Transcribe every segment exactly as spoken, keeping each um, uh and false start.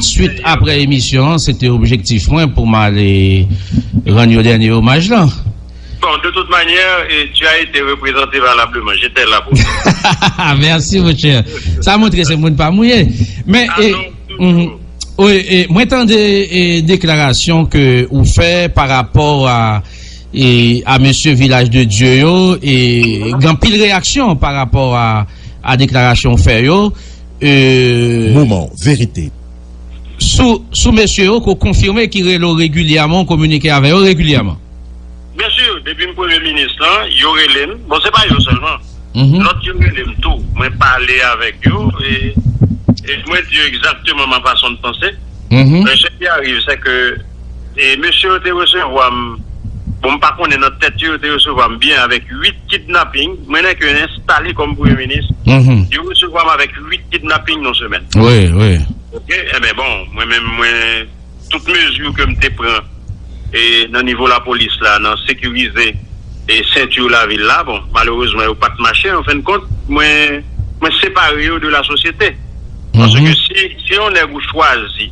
swit apre emisyon an, se te objektif mwen pou m ale rann yo dènye omaj lan. Bon, de toute manière, eh, tu as été représenté valablement. J'étais là pour toi. Mèsi, monchè. Sa montre se moun pa mouye. Men, ah, eh, non, mhm. Wi, eh, mwen tande, eh, deklarasyon ke ou fè pa rapò a, eh, a mesye Vilaj de Dye yo, e gen anpil reyaksyon pa rapò a, a deklarasyon ou fè yo. Eh, Moman verite. Sou, sou mesye yo ke w konfime ki rele w regilyèman, w kominike avè yo regilyèman. Byen si, depi m premye minis lan, yo rele m. Bon, se pa yo sèlman. Mhm. Lòt yo rele m tou. Mwen pale avèk yo e, e mwen di yo egzakteman ma fason de panse. Mhm. Men, ce qui arrive, c'est que, e, mesye yo te resevwa m. Bon, m pa konnen nan tèt yo, yo te resevwa m byen avèk uit kidnaping. Mwen nèk yo enstale kòm premye minis. Mhm. Yo resevwa m avèk uit kidnaping nan semèn. Wi, wi. Ok, enben bon, mwen menm, mwen, tout mezi ke m te pran, e, nan nivo lapolis la, nan sekirize, e, senti lavil la, bon, malerezman, yo pa t mache, an fen de kont, mwen, mwen separe yo de la sosyete. Paske si, si yon nèg ou chwazi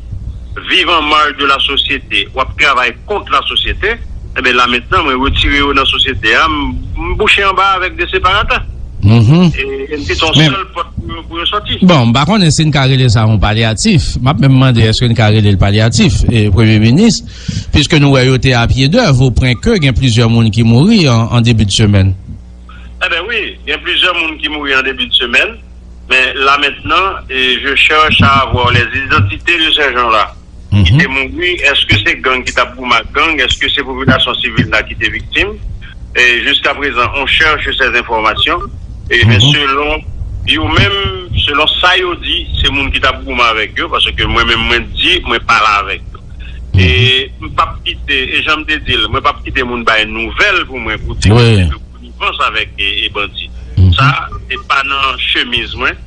viv an marj de la sosyete, w ap travay kont la sosyete, enben, la mentnan, mwen retire yo nan sosyete a, m, m bouche anba avèk de separatè. Mhm. E, e m kite yon sèl pòt pou yo, pou yo sòti. Bon, m pa konnen si n ka rele sa yon palyatif. M ap menm mande èske n ka rele l palyatif, e, Premye Minis, piske nou wè yo te a pye dèv, o pwen ke gen plizyè moun ki mouri an, an debi de semèn. Enben wi, gen plizyè moun ki mouri an debi de semèn, men la mentnan, e, je cherche à avoir les identités de ces gens-là. Ki te mouri, èske se gang ki t ap goumen ak gang, èske se popilasyon sivil la ki te viktim? E jiskaprezan, on cherche ces informations. E men selon yo menm, selon sa yo di, se moun ki t ap goumen avèk yo, paske mwen menm, mwen di, mwen pale avèk yo. E m p ap kite, e jan m te di l, mwen p ap kite moun bay nouvèl pou mwen, pou di ke se de konivans avèk, e, e bandi. Sa, se pa nan chemiz mwen.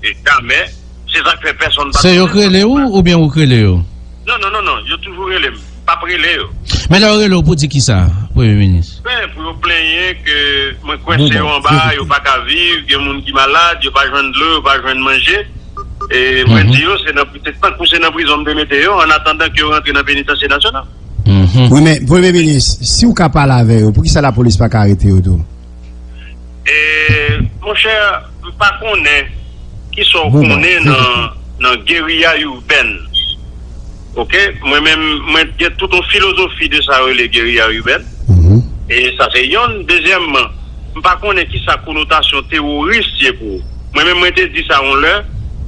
E jamè. Se sa k fè pèsonn pa... Se yo k rele w oubyen ou k rele yo? Non, non, non, non. Yo toujou rele m. M p ap rele yo. Men lè yo rele w pou di kisa, Premye Minis? Ben, pou yo plenyen ke mwen kwense yo anba, yo pa ka viv, gen moun ki malad, yo pa jwenn dlo, yo pa jwenn manje. E mwen di yo, se nan, se tankou se nan prizon m te mete yo, an atandan ke yo rantre nan penitansye nasyonal. Wi, men, Premye Minis, si w ka pale avè yo, poukisa lapolis pa ka arete yo tou? E, monchè, m pa konnen kisa w konnen nan, nan geriya ibèn. Ok? Mwen menm, mwen gen tout yon filozofi de sa yo rele geriya ibèn. E sa se yonn. Dezyèmman, m pa konnen kisa konotasyon teworis ye pou ou. Mwen menm, mwen te di sa yon lè,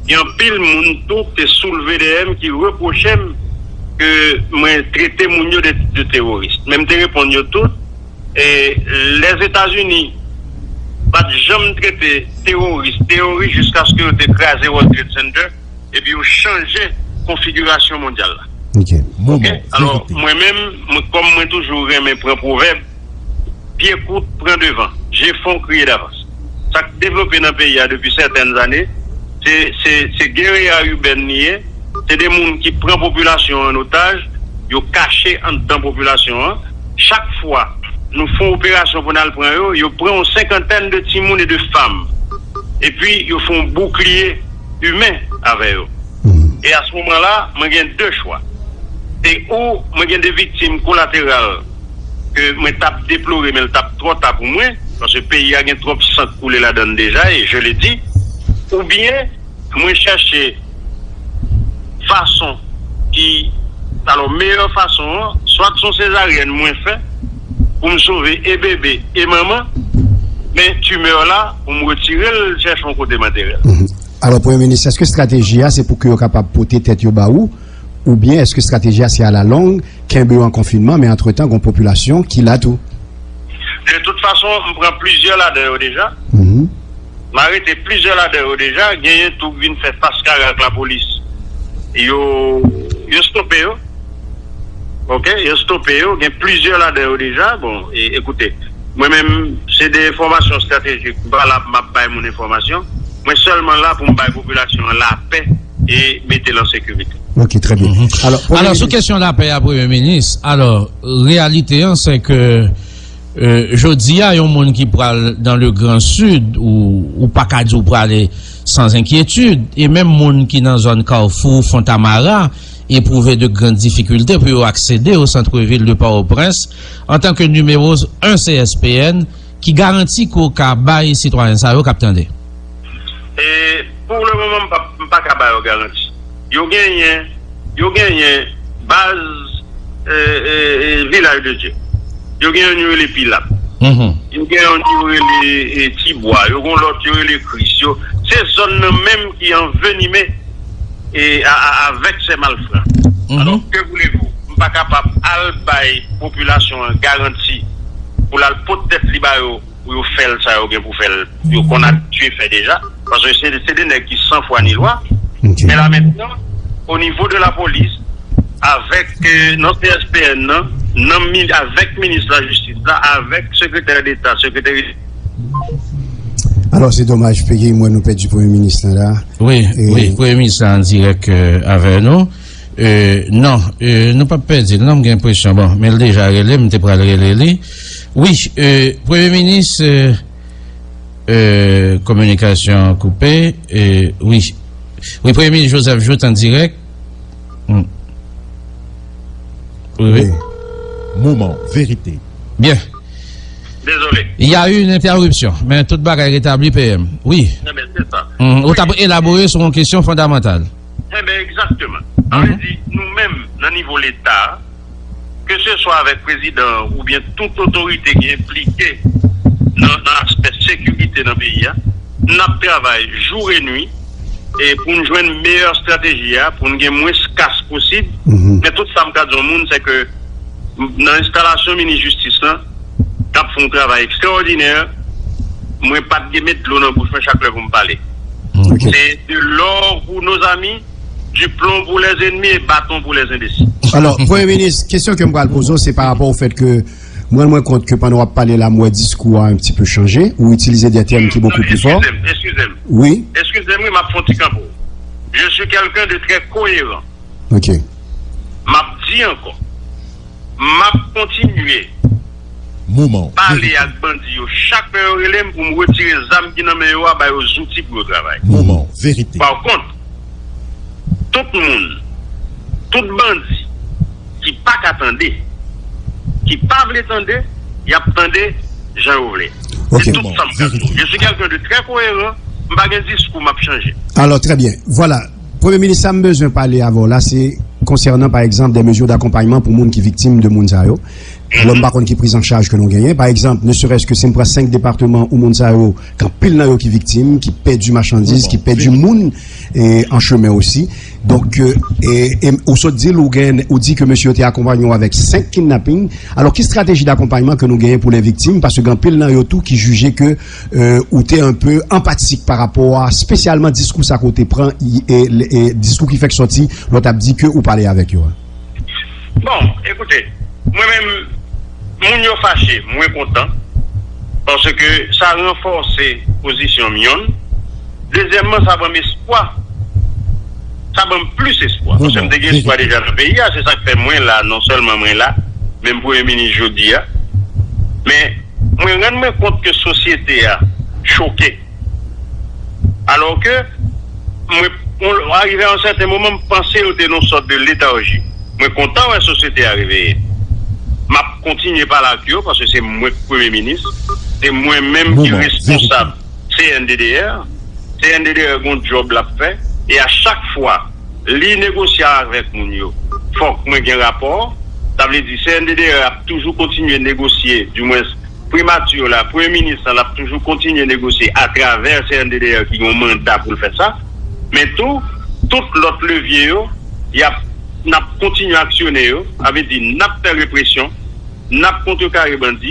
gen anpil moun tou ki te soulve dèyè m, ki repwoche m ke mwen trete moun yo de, de teworis. Men m te reponn yo tout, e Lèzetazini pa t janm trete teworis, teworis jiskaske yo te kraze World Trade Center, epi yo chanje konfigirasyon mondyal la. Ok. Ok? Alò, mwen menm, mwen, kòm mwen toujou renmen pran pwovèb, pye kout pran devan, je fon kriye davans. Sa k devlope nan peyi a depi sètèn zane, se, se, se geriya ibèn li ye, se de moun ki pran popilasyon an an otaj, yo kache anndan popilasyon an. Chak fwa nou fè yon operasyon pou n al pran yo, yo pran yon senkantèn de timoun e de fanm. Epi, yo fè yon boukliye imen avè yo. E a se moman la, mwen gen de chwa. Se ou mwen gen de viktim kolateral ke mwen t ap deplore, men l t ap twò ta pou mwen, paske peyi a gen twòp san k koule ladan l deja, e je le dis, oubyen mwen chèche fason ki, alò, meyè fason an, swa se yon sezaryèn mwen fè pou m sove e bebe e manman, men timè la, pou m retire l, chèche yon kote m antere l. Alò, Premye Minis, èske estrateji a se pou ke yo kapab pote tèt yo ba ou, oubyen èske estrateji a se alalong, kenbe yo an konfinman, men antretan, gen yon popilasyon ki la tou? De tout fason, m pran plizyè ladan yo deja. M arete plizyè ladan yo deja. Genyen tou k vin fè fas kare ak lapolis. Yo, yo stope yo. Ok, yo stope yo. Gen plizyè ladan yo deja. Bon, e, ekoute, mwen menm, se de enfòmasyon estratejik. M pa la, m ap bay moun enfòmasyon. Mwen sèlman la pou m bay popilasyon an lapè e mete l an sekirite. Ok, trè byen. Alò, Premye Minis. Alò, sou kesyon lapè a, Premye Minis, alò, reyalite an, se ke Euh, jodi a, yon moun ki pral dans le Grand Sud, ou, ou pa ka di w prale sans inquiétude, e menm moun ki nan zòn Kafou, Fontamara, éprouve de grandes difficultés pou yo aksede au centre-ville de Port-au-Prince, antanke nimewo en C S P N, ki garanti ke w ka bay sitwayen sa yo k ap tande? E pou le moman, m pa, m pa ka ba yo garanti. Yo genyen, yo genyen baz, e, e, e, Vilaj de Dye. Yo gen youn yo rele Pilat. Yo gen youn yo rele, e, Tibwa. Yo gen lòt yo rele Kris. Yo, se zòn nan menm ki anvenime, e, a, a, avèk sè malfra. Alò, ke voulez-vous? M pa kapab al bay popilasyon an garanti pou l al pot tèt li ba yo pou yo fè l sa yo gen pou fè l, yo konn abitye fè deja. Paske se, se de nèg ki san fwa ni lwa. Men la mentnan, o nivo de lapolis, avèk, euh, nan C S P N nan, nan mi-, avèk minis lajistis la, avèk sekretè deta, sekretè... Alò, se domaj, Pegi, m wè nou pèdi premye minis lan la. Wi, wi, premye minis la an dirèk, euh, avè nou. Euh, non, euh, nou p ap pèdi l non, m gen enpresyon, bon, men l deja rele m, m te pral rele li. Wi, euh, premye minis, euh, euh, kominikasyon koupe, euh, wi. Wi, premye minis Joseph Jouthe an dirèk. Wi, wi. Moman verite. Byen. Dezole. Il y a eu une interruption, men tout bagay retabli, P M. Wi. Ou t ap elabore sou yon kesyon fondamantal. Enben, egzakteman. Sa vle di, nou menm, nan nivo Leta, ke se swa avèk prezidan an oubyen tout otorite ki enplike nan, nan aspè sekirite nan peyi a, n ap travay jou e nwi, e pou n jwenn meyè estrateji a, pou n gen mwens kas posib. Men tout sa m ka di yon moun, se ke nan enstalasyon minis jistis lan, k ap fè yon travay ekstraòdinè, mwen pa t gen met dlo nan bouch mwen chak lè pou m pale. Se de l'or pour nos amis, du plomb pour les ennemis et bâton pour les imbéciles. Alò, Premye Minis, kesyon ke m pral poze w, se pa rapò au fait que mwen rann mwen kont ke pandan w ap pale la, m wè diskou a un petit peu changé, ou itilize des termes ki beaucoup plus forts. Eskize m, eskize m. Wi. Eskize m, wi, m ap fè yon ti kanpo. Je suis quelqu'un de très cohérent. Ok. M ap di ankò, m ap kontinye pale ak bandi yo chak lè yo rele m pou m retire zam ki nan men yo a, ba yo zouti pou yo travay. Moman verite. Par kont, tout moun, tout bandi ki pa ka tande, ki pa vle tande, y ap tande jan yo vle. Se tout sa m ka di w. Je suis quelqu'un de très cohérent, m pa gen diskou m ap chanje. Alors, très bien. Voilà. Premye Minis, sa m bezwen pale avè w la, se konsènan, pa egzanp, des mesures d'accompagnement pou moun ki viktim de moun sa yo. Alò, m pa konn ki priz an chaj ke nou genyen. Pa egzanp, ne serait-ce que si m pran senk depatman ou moun sa yo, gen anpil nan yo ki viktim, ki pèdi machandiz, ki pèdi moun, e, an chemen osi. Donk, e, e, e ou sot di l, ou gen, ou di ke mesye yo te akonpanye w avèk senk kidnaping. Alò, ki strateji d'akonpayman ke nou genyen pou lè viktim? Paske gen anpil nan yo tou ki jije ke, e, ou te un peu anpatik pa rapò a, espesyalman diskou sa ke w te pran, e, e, e diskou ki fèk sòti, lè w t ap di ke ou pale avèk yo a. Bon, ekoute, mwen menm, moun yo fache, mwen kontan, paske sa ranfòse pozisyon m, yonn. Dezyèmman, sa ban m espwa. Sa ban m plis espwa. Paske m te gen espwa deja nan peyi a, se sa k fè mwen la, non sèlman mwen la, menm Premye Minis jodi a. Men, mwen rann mwen kont ke sosyete a choke. Alò ke, mwen, on, arive a yon sèten moman, m panse yo te nan yon sòt de letarji. Mwen kontan wè sosyete a reveye. M ap kontinye pale ak yo, paske se mwen k premye minis, se mwen menm ki responsab C N D D R. C N D D R gon djòb l ap fè, e a chak fwa li negosye avèk moun yo, fòk mwen gen rapò. Sa vle di C N D D R ap toujou kontinye negosye, dimwens, primati la, premye minis la, l ap toujou kontinye negosye atravè C N D D R ki gen yon manda pou l fè sa. Men tou, tout lòt levye yo, y ap, n ap kontinye aksyone yo, sa vle di n ap fè represyon, n ap kontrekare bandi,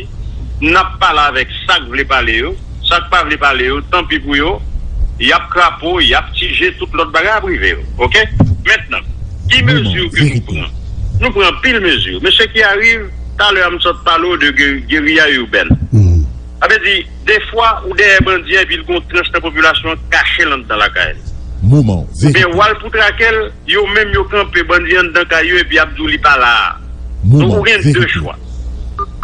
n ap pale avèk sa k vle pale yo, sa k pa vle pale yo, tanpi pou yo, y ap krapo, y ap tije, tout lòt bagay ap rive yo. Oke? Mentnan, ki mezi ke nou pran? Nou pran anpil mezi. Mesye ki arive, talè a m sot pale w de ge-, geriya ibèn. Sa vle di, defwa, ou dèyè bandi an, epi l gon tranch nan popilasyon an kache l anndan lakay li. Oubyen w al pou trake l, yo menm yo kanpe bandi anndan kay yo, epi y ap di w li pa la a. Donk, ou gen de chwa.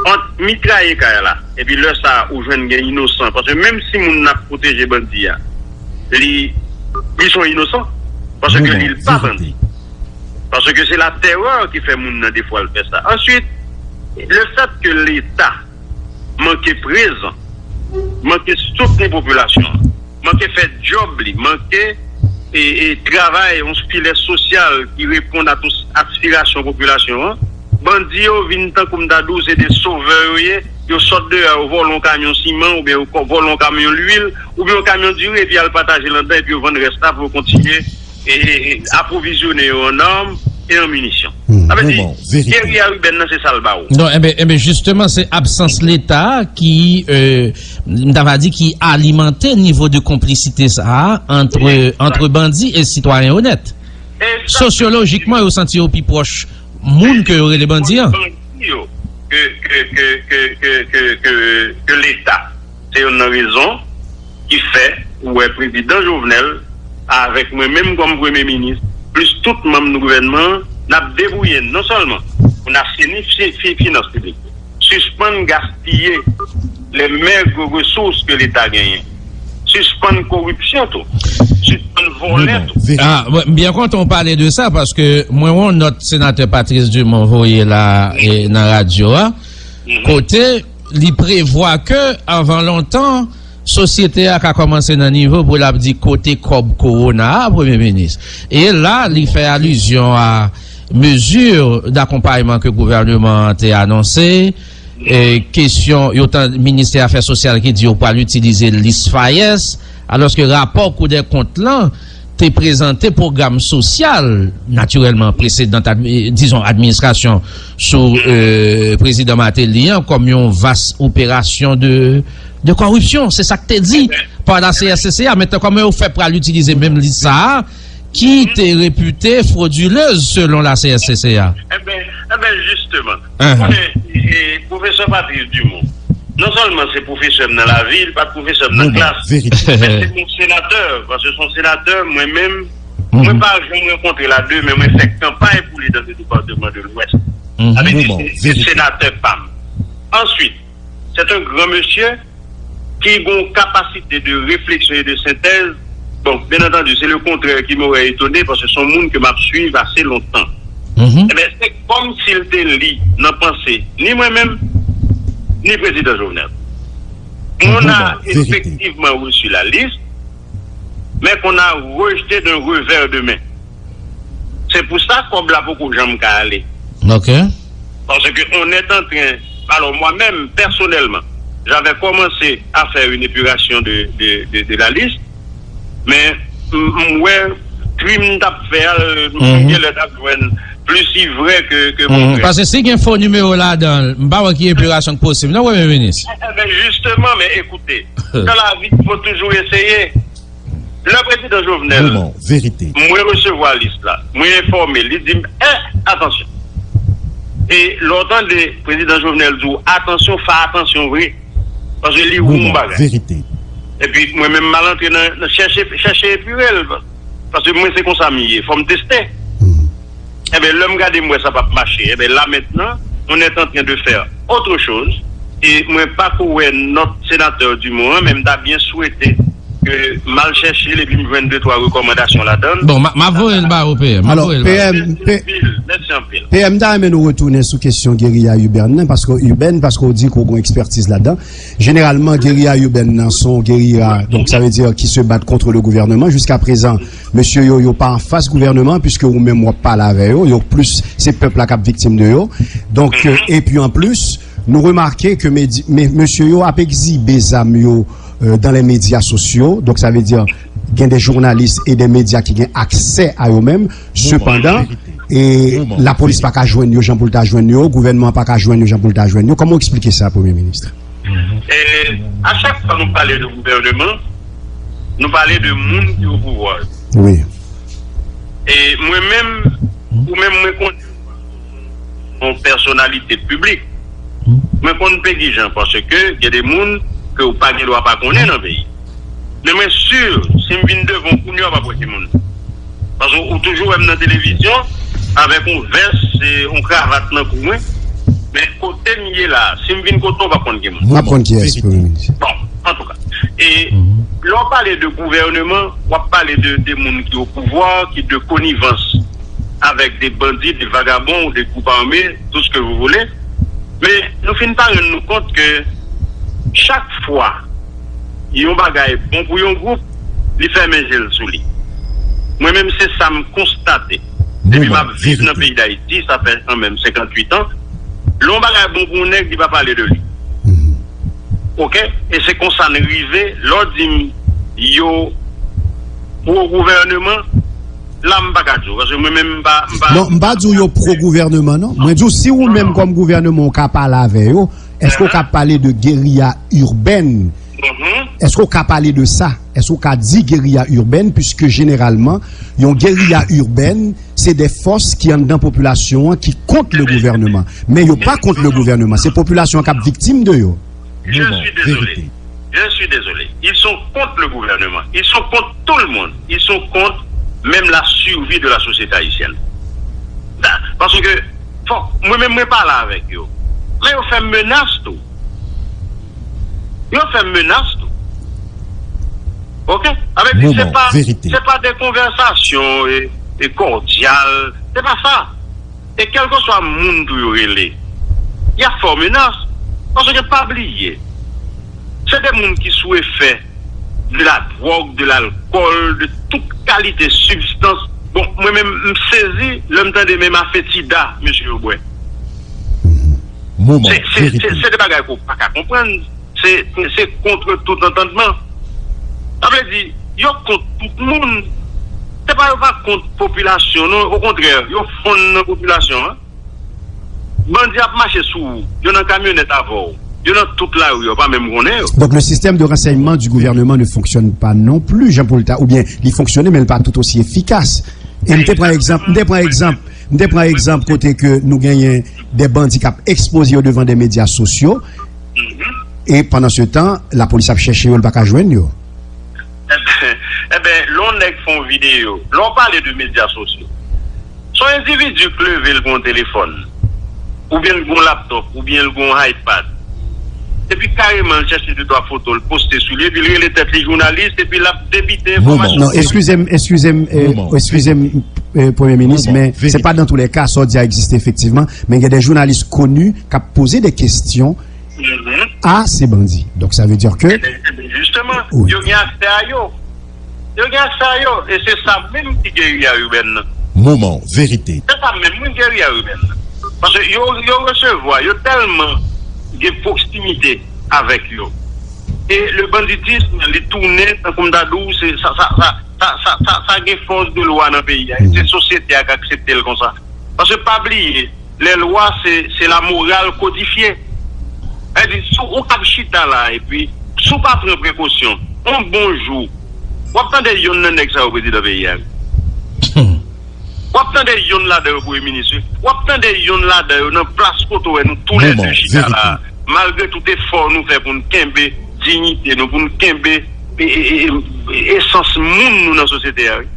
ant mitraye kay la, epi lè sa a ou jwenn gen inosan, paske menm si moun n ap pwoteje bandi a, li, li se yon inosan, paske li pa bandi. Paske se la tèrè ki fè moun nan defwa l fè sa. Answit, le fèt ke Leta manke prezan, manke soutni popilasyon an, manke fè djòb li, manke e, e travay yon filè sosyal ki reponn a tout aspirasyon popilasyon an, bandi yo vin tankou m ta di w se de sovè yo ye, yo sòt deyò, yo vòlè yon kamyon siman oubyen yo vòlè yon kamyon lwil oubyen yon kamyon diri epi y al pataje l anndan epi yo vann rès la pou yo kontinye e, e, e, apwovizyone yo an zam e an minisyon. Sa vle di, geriya ibèn nan se sa l ba ou. Non, enben, enben, jisteman, se absans Leta ki, euh, m ta va di, ki alimante nivo de konplisite sa a ant, ant bandi e sitwayen onèt. Sosyolojikman, yo santi yo pi pwòch moun ke yo rele bandi an. Bandi yo ke, ke, ke, ke, ke, ke, ke, ke Leta. Se youn nan rezon ki fè ou wè Prezidan Jovenel, avèk mwen menm kòm Premye Minis, plis tout manm nou gouvènman an, n ap debouye n non sèlman pou n aseni fi, fi, finans piblik yo, sispann gaspiye les maigres ressources que Leta genyen, sispann koripsyon tou, sispann vòlè tou. Ah, mwen byen kontan w pale de sa, paske mwen wè yon nòt senatè Patrice Dumont voye la, e, nan radyo a, kote li prevwa ke, anvan lontan, sosyete a ka kòmanse nan nivo pou l ap di kote kòb kowona a, Premye Minis. E la, li fè alizyon a mezi dakonpayman ke gouvèneman an te anonse, e, kesyon, yo tan Ministè Afè Sosyal ki di yo pral itilize lis FAES, alòske rapò Cour des Comptes lan te prezante pwogram sosyal, natirèlman, presedan, dizon, administrasyon sou, e, Prezidan Martelly an kòm yon vas operasyon de, de kòripsyon. Se sa k te di pa la C S C C A. Mentnan, kòman yo fè pral itilize menm lis sa a ki te repite frodilez selon la C S C C A? Enben, enben, jisteman, ou konnen, e, pwofesè Patrice Dumont, non sèlman se pwofesè m nan lavi, li pa t pwofesè m nan klas, men se yon senatè, paske se yon senatè, mwen menm, mwen pa janm rankontre l a de men, mwen fè kanpay pou li nan depatman de Lwès. Sa vle di, se, se senatè pa m. Answit, c'est un grand monsieur qui a une capacité de réflexion et de synthèse. Bon, bien entendu, c'est le contraire qui m'aurait étonné parce que c'est un monde que m'a suivi assez longtemps. Eh bien, c'est comme s'il était li, dans pensée, ni moi-même, ni président Jovenel. On a effectivement reçu la liste, mais qu'on a rejeté d'un revers de main. C'est pour ça que la poko janm ka aller. Ok. Parce que on est en train, alors moi-même, personnellement, j'avais commencé à faire une épuration de, de, de, de la liste, men m wè tri m t ap fè a, m gen lè t ap jwenn plis ivrè ke, ke kontrè. Paske si gen fo nimewo ladan l, m pa wè ki epirasyon k posib non, Premye Minis. Eh ben, justement, mais écoutez, dans la vie, il faut toujours essayer. Lè Prezidan Jovenel, mwen resevwa lis la, mwen enfòme, li di m, eh, atansyon. E lè w tande Prezidan Jovenel di w atansyon, fè atansyon vre. Paske li wont bagay. Epi mwen menm m al antre nan, nan chèche, chèche epire l. Paske mwen se konsa m ye, fò m teste. Enben, lè m gade m wè sa p ap mache, enben la mentnan, on est en train de faire autre chose. E mwen pa ko wè nòt senatè Dumont an, men m ta byen swete ke m al chèche l epi m jwenn de twa rekòmandasyon ladan l. Bon, m ap voye l ba ou, P M. M ap voye l ba ou. Mèsi anpil. Mèsi anpil. P M, m ta renmen nou retounen sou kesyon geriya ibèn nan, paske ibèn, paske w di ke w gen ekspertiz ladan. Jeneralman, geriya ibèn nan se yon geriya, donk, sa vle di, ki se bat contre le gouvernement. Jiska prezan, mesye yo, yo pa anfas gouvènman, piske ou menm w ap pale avè yo, yo plis, se pèp la k ap viktim de yo. Donk, euh, epi anplis, nou remake ke medi-, me-, mesye yo ap egzibe zam yo, euh, dans les médias sociaux. Donk, sa vle di, gen de jounalis e de medya ki gen aksè a yo menm. Sepandan, e lapolis pa ka jwenn yo jan pou l ta jwenn yo, gouvènman pa ka jwenn yo jan pou l ta jwenn yo. Kòman w eksplike sa, Premye Minis? E a chak fwa nou pale de gouvènman, nou pale de moun ki o pouvwa. Wi. E mwen menm, ou menm mwen konnen yon pèsonalite piblik, mwen konn Pegi Jean paske gen de moun ke ou pa gen dwa pa konnen nan peyi. Men mwen si, si m vin devan w kounye a, w p ap wè timoun. Paske ou toujou wè m nan televizyon avèk yon vès, e, yon kravat nan kou mwen. Men kote m ye la, si m vin kote w, w ap konn ki moun. M ap konn kiyès, Premye Minis. Bon, antouka. E lè w pale de gouvèneman, w ap pale de, de moun ki o pouvwa, ki de konivans avèk de bandi, de vagabon ou de gwoup ame, tout ce que vous voulez. Men nou fin pa rann nou kont ke chak fwa yon bagay bon pou yon gwoup, li fèmen je l sou li. Mwen menm, se sa m konstate. Depi m ap viv nan peyi Dayiti, sa fè kanmenm senkanntuit an, lè yon bagay bon pou yon nèg, li pa pale de li. Oke? E se konsa n rive, lè w di m yo pwo gouvèneman, la m pa ka di w, paske mwen menm m pa, m pa... Non, m pa di w yo pwo gouvèneman, non. Mwen di w, si ou menm kòm gouvèneman ou ka pale avè yo, èske ou ka pale de geriya ibèn? Èske ou ka pale de sa? Èske ou ka di geriya ibèn? Piske jeneralman, yon geriya ibèn, se de fòs ki anndan popilasyon an ki kont le gouvèneman. Men yo pa kont le gouvèneman. Se popilasyon an k ap viktim de yo. Je suis désolé. Je suis désolé. Ils sont contre le gouvernement. Ils sont contre tout le monde. Ils sont contre même la survie de la société haïtienne. Da- Paske, fò, mwen menm, mwen pale avèk yo. Men yo fè m menas tou. Yo fè m menas tou. Oke? Sa vle di, se pa, se pa de konvèsasyon e, e kòdyal. Se pa sa. E kèlkeswa moun tou yo rele, y ap fè w menas. Paske pa bliye, se de moun ki sou efè de la dwòg, de lalkòl, de tout kalite sibstans. Bon, mwen menm, m sezi lè m tande menm afetida mesye yo bwè. Se, se, se, se de bagay ke w pa ka konprann. Se, se, se contre tout entendement. Sa vle di, yo kont tout moun. Se pa yo pa kont popilasyon, non. Okontrè, yo fonn nan popilasyon an. Bandi ap mache sou ou. Yo nan kamyonèt avè w. Yo nan tout lari, yo pa menm konnen yo. Donc le système de renseignement du gouvernement ne fonctionne pas non plus, Jean-Paul Ta, oubyen li fonksyone, men li pa tout osi efikas. E m te pran egzanp, m te pran egzanp, m te pran egzanp kote ke nou genyen de bandi k ap ekspoze yo devan de medya sosyo, e pandan se tan, lapolis ap chèche yo, l pa ka jwenn yo. Enben, enben, lè yon nèg fè yon videyo, lè w pale de medya sosyo, se yon endividi k leve, l gen yon telefòn, oubyen l gen yon laptòp, oubyen l gen yon iPad, epi kareman l chèche de twa foto, l poste sou li, epi l rele tèt li jounalis, epi l ap debite enfòmasyon. Non, eskize m, eskize m, eh, eskize m, eh, Premye Minis, men se pa dans tous les cas, sa w di a egziste efektivman, men gen de jounalis koni k ap poze de kesyon a se bandi. Donk, sa vle di ke... Enben, enben, jisteman, yo gen aksè a yo. Yo gen aksè a yo. E se sa menm ki geriya ibèn nan. Moman verite. Se sa menm, wi, geriya ibèn nan. Paske yo, yo resevwa, yo tèlman gen pwoksimite avèk yo. E le banditisme, li tounen, tankou m ta di w, se, sa, sa, sa, sa, sa, sa, sa gen fòs de lwa nan peyi a. E se sosyete a k aksepte l konsa. Paske pa bliye, lè lwa se, se la moral kodifye. Sa vle di, si w, ou k ap chita la, epi si w pa pran prekosyon, yon bon jou, w ap tande yonn nan nèg sa yo prezidan peyi a, wi. W ap tande yonn ladan yo premye minis, wi. W ap tande yonn ladan yo nan plas kote w wè nou toulède chita la. Malgre tout efò nou fè pou n kenbe diyite nou, pou n kenbe e, e, e, e, esans moun nou nan sosyete a, wi.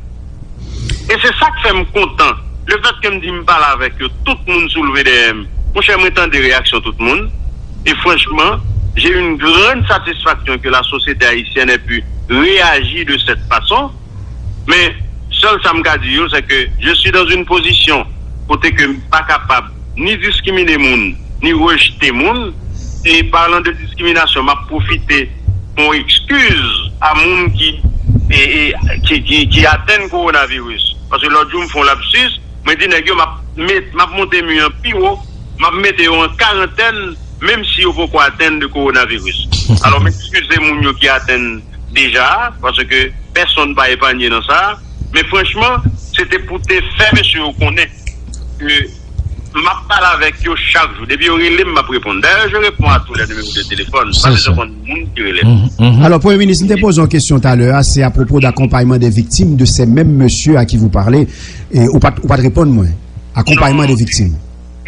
E se sa k fè m kontan. Lefètke m di m pale avèk yo, tout moun soulve dèyè m. Monchè, mwen tande reyaksyon tout moun. E franchman, j'ai une grande satisfaction que la société haïtienne ait pu réagir de cette façon. Men, sèl sa m ka di yo, c'est que je suis dans une position kote ke m pa kapab ni diskrimine moun, ni rejte moun. E palan de diskriminasyon, m ap pwofite fè yon ekskiz a moun ki, e, e, ki, ki, ki atenn kowonaviris. Paske lòt jou, m fè yon lapsis, mwen di nèg yo, m ap met, m ap monte mi an pi wo, m ap mete yo an karantèn, menm si yo poko atenn de kowonaviris. Alò, m eskize moun yo ki atenn deja, paske pèsonn pa epanye nan sa. Men franchman, se te pou te fè mesye yo konnen ke m ap pale avèk yo chak jou. Depi yo rele m, m ap reponn. D'ailleurs, je réponds à tous les numéros de téléphone. M pa bezwen konn moun ki rele m. Alò, Premye Minis, m te poze yon kesyon talè a, se apwopo de akonpayman de viktim de ces mêmes messieurs à qui vous parlez. E ou pa t, ou pa t reponn mwen. Akonpayman de viktim.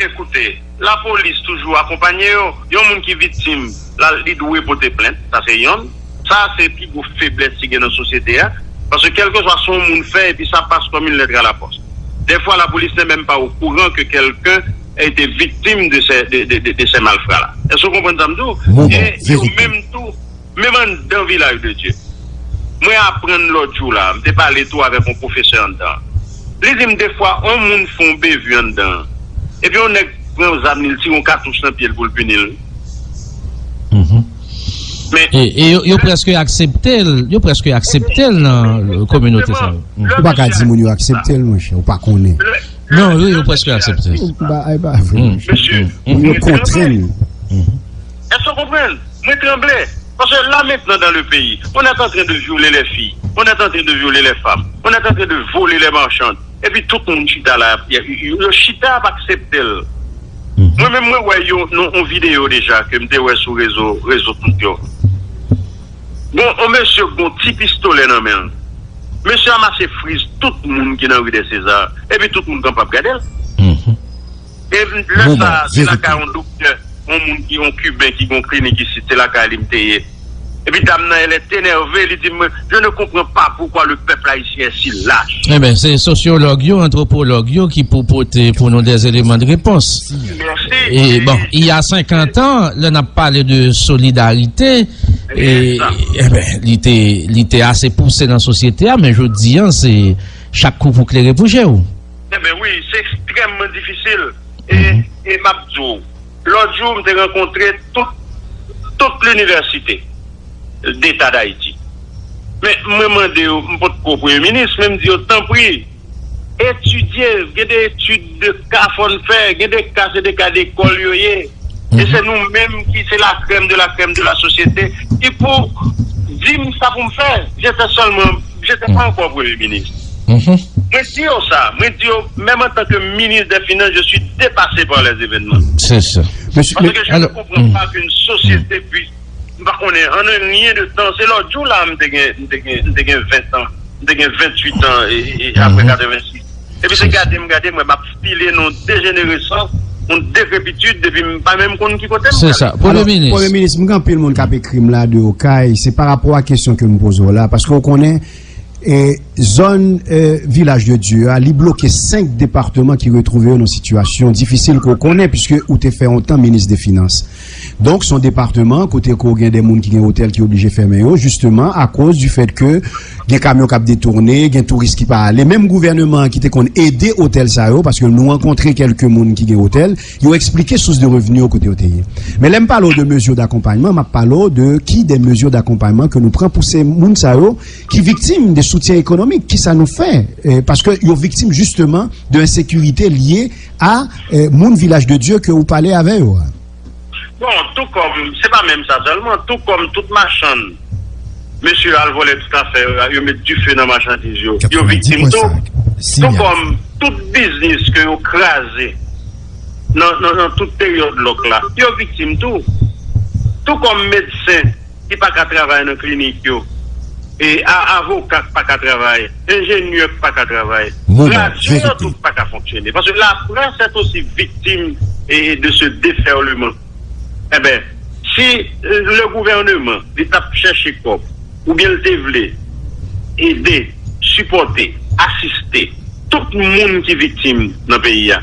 Ekoute, lapolis toujou akonpanye yo. Yon moun ki viktim, la, li dwe pote plent, sa se yonn. Sa se pi gwo feblès ki gen nan sosyete a. Paske kèlkeswa sa yon moun fè, epi sa passe comme une lettre à la poste. Des fois, la police n'est même pas au courant que quelqu'un été victime de ces, de, de, de, de ces malfrats-là. Èske w konprann sa m di w? Moman, e yo verite. Menm tou, menm anndan Vilaj de Dye. Mwen aprann lòt jou la, m te pale tou avèk yon pwofesè anndan. Li di m defwa, yon moun fè yon bevy anndan. Epi yon nèg pran zam li, l tire yon katouch nan pye l pou l pini l. Mhm. Men e, e yo, yo prèske aksepte l, yo prèske aksepte l nan kominote sa yo. Mhm. Ou pa ka di moun yo aksepte l, monchè, ou pa konnen. Non, yo, yo prèske aksepte. Ba, ay, ba, vre. Mesye, mwen tranble. Èske w konprann? Mwen tranble. Parce que là maintenant dans le pays, on est en train de violer les filles, on est en train de violer les femmes, on est en train de voler les marchandes. Epi tout moun chita la, yo, yo chita ap aksepte l. Mwen menm mwen wè yo nan yon videyo deja ke m te wè sou rezo, rezo tout yo. Bon, yon mesye gon ti pistolè nan men l. Mesye a mache friz tout moun ki nan ri dè Seza, epi tout moun kanpe ap gade l. E lè sa, se lakay yon doktè, yon moun ki, yon Kiben ki gon klinik isit, se lakay li m te ye. Epi dam nan, elle est énervée, li di m, je ne comprends pas pourquoi le peuple haïtien est si lâche. Eben, se sosyològ yo, antwopològ yo ki pou pote pou nou des éléments de réponse. Mèsi. E bon, il y a cinquante ans, lè n ap pale de solidarité, e, eben, li te, li te ase pouse nan sosyete a, men jodi a, se chak kou pou klere pou je w. Eben wi, se ekstrèmman difisil. E, e m ap di w, lòt jou, m te rankontre tout, tout linivèsite deta Dayiti. Men, mwen mande yo, m potko premye minis, men m di yo, tanpri, etidye, gen de etid de ka fò n fè, gen de ka, se de ka dekòl yo ye. E se nou menm ki se la crème de la crème de la société ki pou di m sa pou m fè. J'étais seulement, j'étais pas encore premye minis. Mwen di yo sa, mwen di yo, menm antanke minis dè finans, je suis dépassé par les événements. C'est ça. Paske je ne comprends pas qu'une société puisse, m pa konnen, en un rien de temps, se lòt jou la, m te gen, m te gen, m te gen ven an, m te gen venntuit an, e, e, apre katrevensis. Epi se gade m gade, mwen m ap file nan dejeneresans, yon dekrepitid, epi m pa menm konn ki kote m prale. Se sa. Premye minis. Premye minis, m gen anpil moun k ap ekri m la de Okay, se pa rapò a kesyon ke m poze w la, paske w konnen, e, zòn, e, Vilaj de Dye a, li bloke senk depatman ki retwouve yo nan sitiyasyon difisil ke w konnen, piske ou te fè yon tan minis de finans. Donk, se yon depatman kote ke w gen de moun ki gen otèl ki oblije fèmen yo, jisteman, akoz di fèt ke gen kamyon k ap detounen, gen touris ki pa ale. Menm gouvèneman an ki te konn ede otèl sa yo, paske nou rankontre kèlke moun ki gen otèl, yo eksplike sous de revni yo kote yo te ye. Men lè m pale w de mezi dakonpayman, m ap pale w de ki de mezi dakonpayman ke nou pran pou se moun sa yo ki viktim de soutyen ekonomik. Kisa nou fè? Eh, paske yo viktim jisteman de ensekirite lye a, eh, moun Vilaj de Dye ke ou pale avè yo a. Bon, tou kòm, se pa menm sa sèlman, tou kòm tout machann, mesye yo al vòlè tout afè yo, yo met dife nan machandiz yo, yo viktim tou. Tou kòm tout biznis ke yo kraze nan, nan, nan tout peryòd lòk la, yo viktim tou. Tou kòm medsen ki pa ka travay nan klinik yo, e a, avoka k pa ka travay, enjenyè k pa ka travay, radyo yo tout pa ka fonksyone. Paske laprès est aussi victime, e, de ce déferlement. Enben, si, e, le gouvernement, li t ap chèche kòb, oubyen l te vle ede, sipòte, asiste tout moun ki viktim nan peyi a,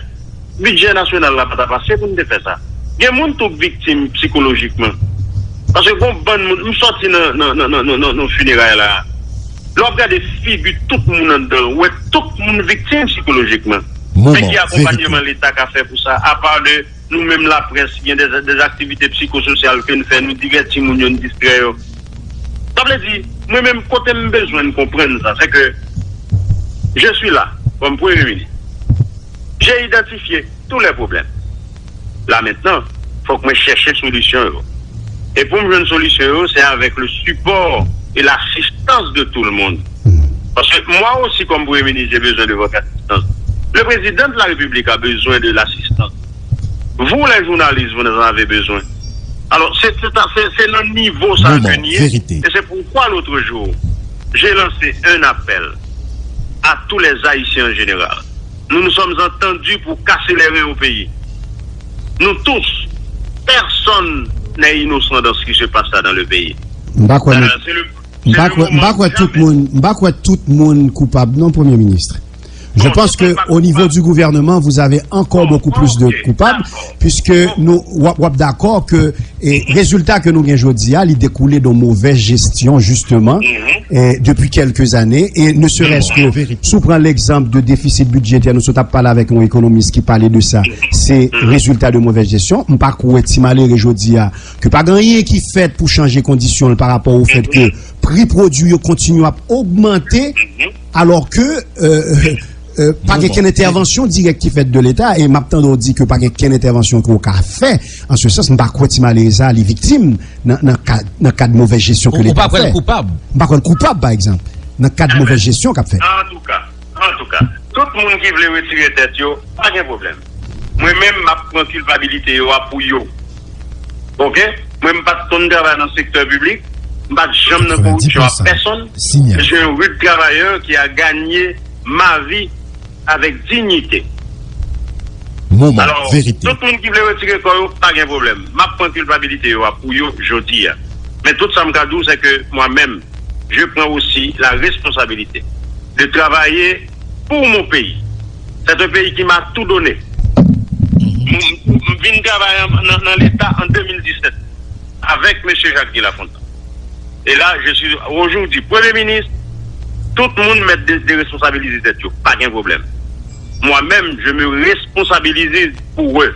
bidjè nasyonal la pa t ap ase pou n te fè sa. Gen moun tou k viktim sikolojikman. Paske gon bann moun, m sòti nan, nan, nan fineray la. Lè w ap gade figi tout moun anndan, ou wè tout moun viktim sikolojikman. Men ki akonpanyeman Leta ka fè pou sa, apa de nou menm laprès, gen de, de aktivite psikososyal ke n fè, nou divèti moun yo, n distrè yo. Sa vle di, mwen menm, kote m bezwen n konprann sa, se ke je suis là, kòm premye minis. J'ai identifié tous les problèmes. Là maintenant, fòk mwen chèche solisyon yo. E pou m jwenn solisyon yo, c'est avec le support et l'assistance de tout le monde. Parce que moi aussi, comme Premier ministre, j'ai besoin de votre assistance. Le président de la République a besoin de l'assistance. Vous, les journalistes, vous en avez besoin. Alors, c'est, c'est, c'est, c'est le niveau ça que nous y est. Et c'est pourquoi l'autre jour, j'ai lancé un appel à tous les Haïtiens en général. Nous nous sommes entendus pour casser les reins au pays. Nous tous, personne n'est innocent dans ce qui se passe là dans le pays. M pa kwè nou, m pa kwè, m pa kwè tout moun, m pa kwè tout moun koupab non, Premye Minis. Je pense que au niveau du gouvernement, vous avez encore beaucoup plus de coupables, puisque nou, w ap, w ap dakò ke, e, rezilta ke nou gen jodi a, li dekoule de mauvaise gestion, justement, e, depuis quelques années, et ne serait-ce que, si w pran l'exemple de déficit budgétaire, nou sot ap pale avèk yon ekonomis ki pale de sa, se rezilta de mauvaise gestion. M pa kwè ti malere jodi a, ke pa gen anyen ki fèt pou chanje kondisyon l pa rapò au fait que pri pwodui yo kontinye ap ogmante, alò ke, euh, euh, pa gen kenn entèvansyon dirèk ki fèt de Leta, e m ap tande w di ke pa gen kenn entèvansyon ke w ka fè. An se sans, m pa kwè ti malere sa a li viktim nan, nan kad, nan kad movèz jesyon ke Leta fè. Ou pa kwè l koupab? M pa kwè l koupab, pa egzanp, nan kad movèz jesyon k ap fèt. Antouka, antouka, tout moun ki vle retire tèt yo, pa gen pwoblèm. Mwen menm, m ap pran kilpabilite yo a pou yo. Oke? Mwen, m pa t konn travay nan sektè piblik, m pa t janm nan koripsyon a pèsonn. Je suis un rude travailleur qui a gagné ma vie avec dignité. Moman verite. Tout moun ki vle retire kò yo, pa gen pwoblèm. M ap pran kilpabilite yo a pou yo jodi a. Men tout sa m ka di w, se ke mwen menm, je prends aussi la responsabilité de travailler pour mon pays. C'est un pays qui m'a tout donné. M, m, m vin travay an, nan, nan Leta an de mil disèt avèk mesye Jacques Guy Lafontant. E la, je suis aujourd'hui Premye Minis. Tout moun mèt de, de responsabilize tèt yo. Pa gen pwoblèm. Moi-même, je me responsabilise pour eux.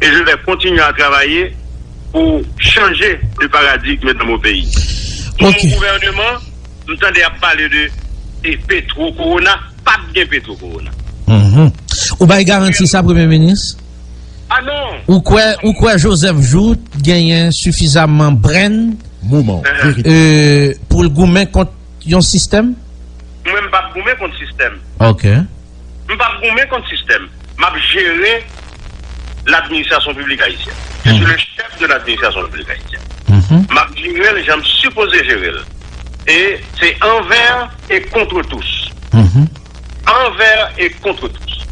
Et je vais continuer à travailler pour changer de paradigme dans mon pays. Mon gouvernement, m tande y ap pale de, de petro korona, pa t gen petro korona. Mhm. Ou bay garanti sa, Premye Minis? Ah non! Ou kwè, ou kwè Joseph Jouthe genyen sifizaman brenn, moman verite, euh, pou l goumen kont yon sistèm? Mwen, m p ap goumen kont sistèm. Ok. M p ap goumen kont sistèm. M ap jere ladministrasyon piblik ayisyèn. Je suis le chef de l'administration publique haïtienne. M ap jere l jan m sipoze jere l. E se anvè e kont tous. Anvè e kont tous.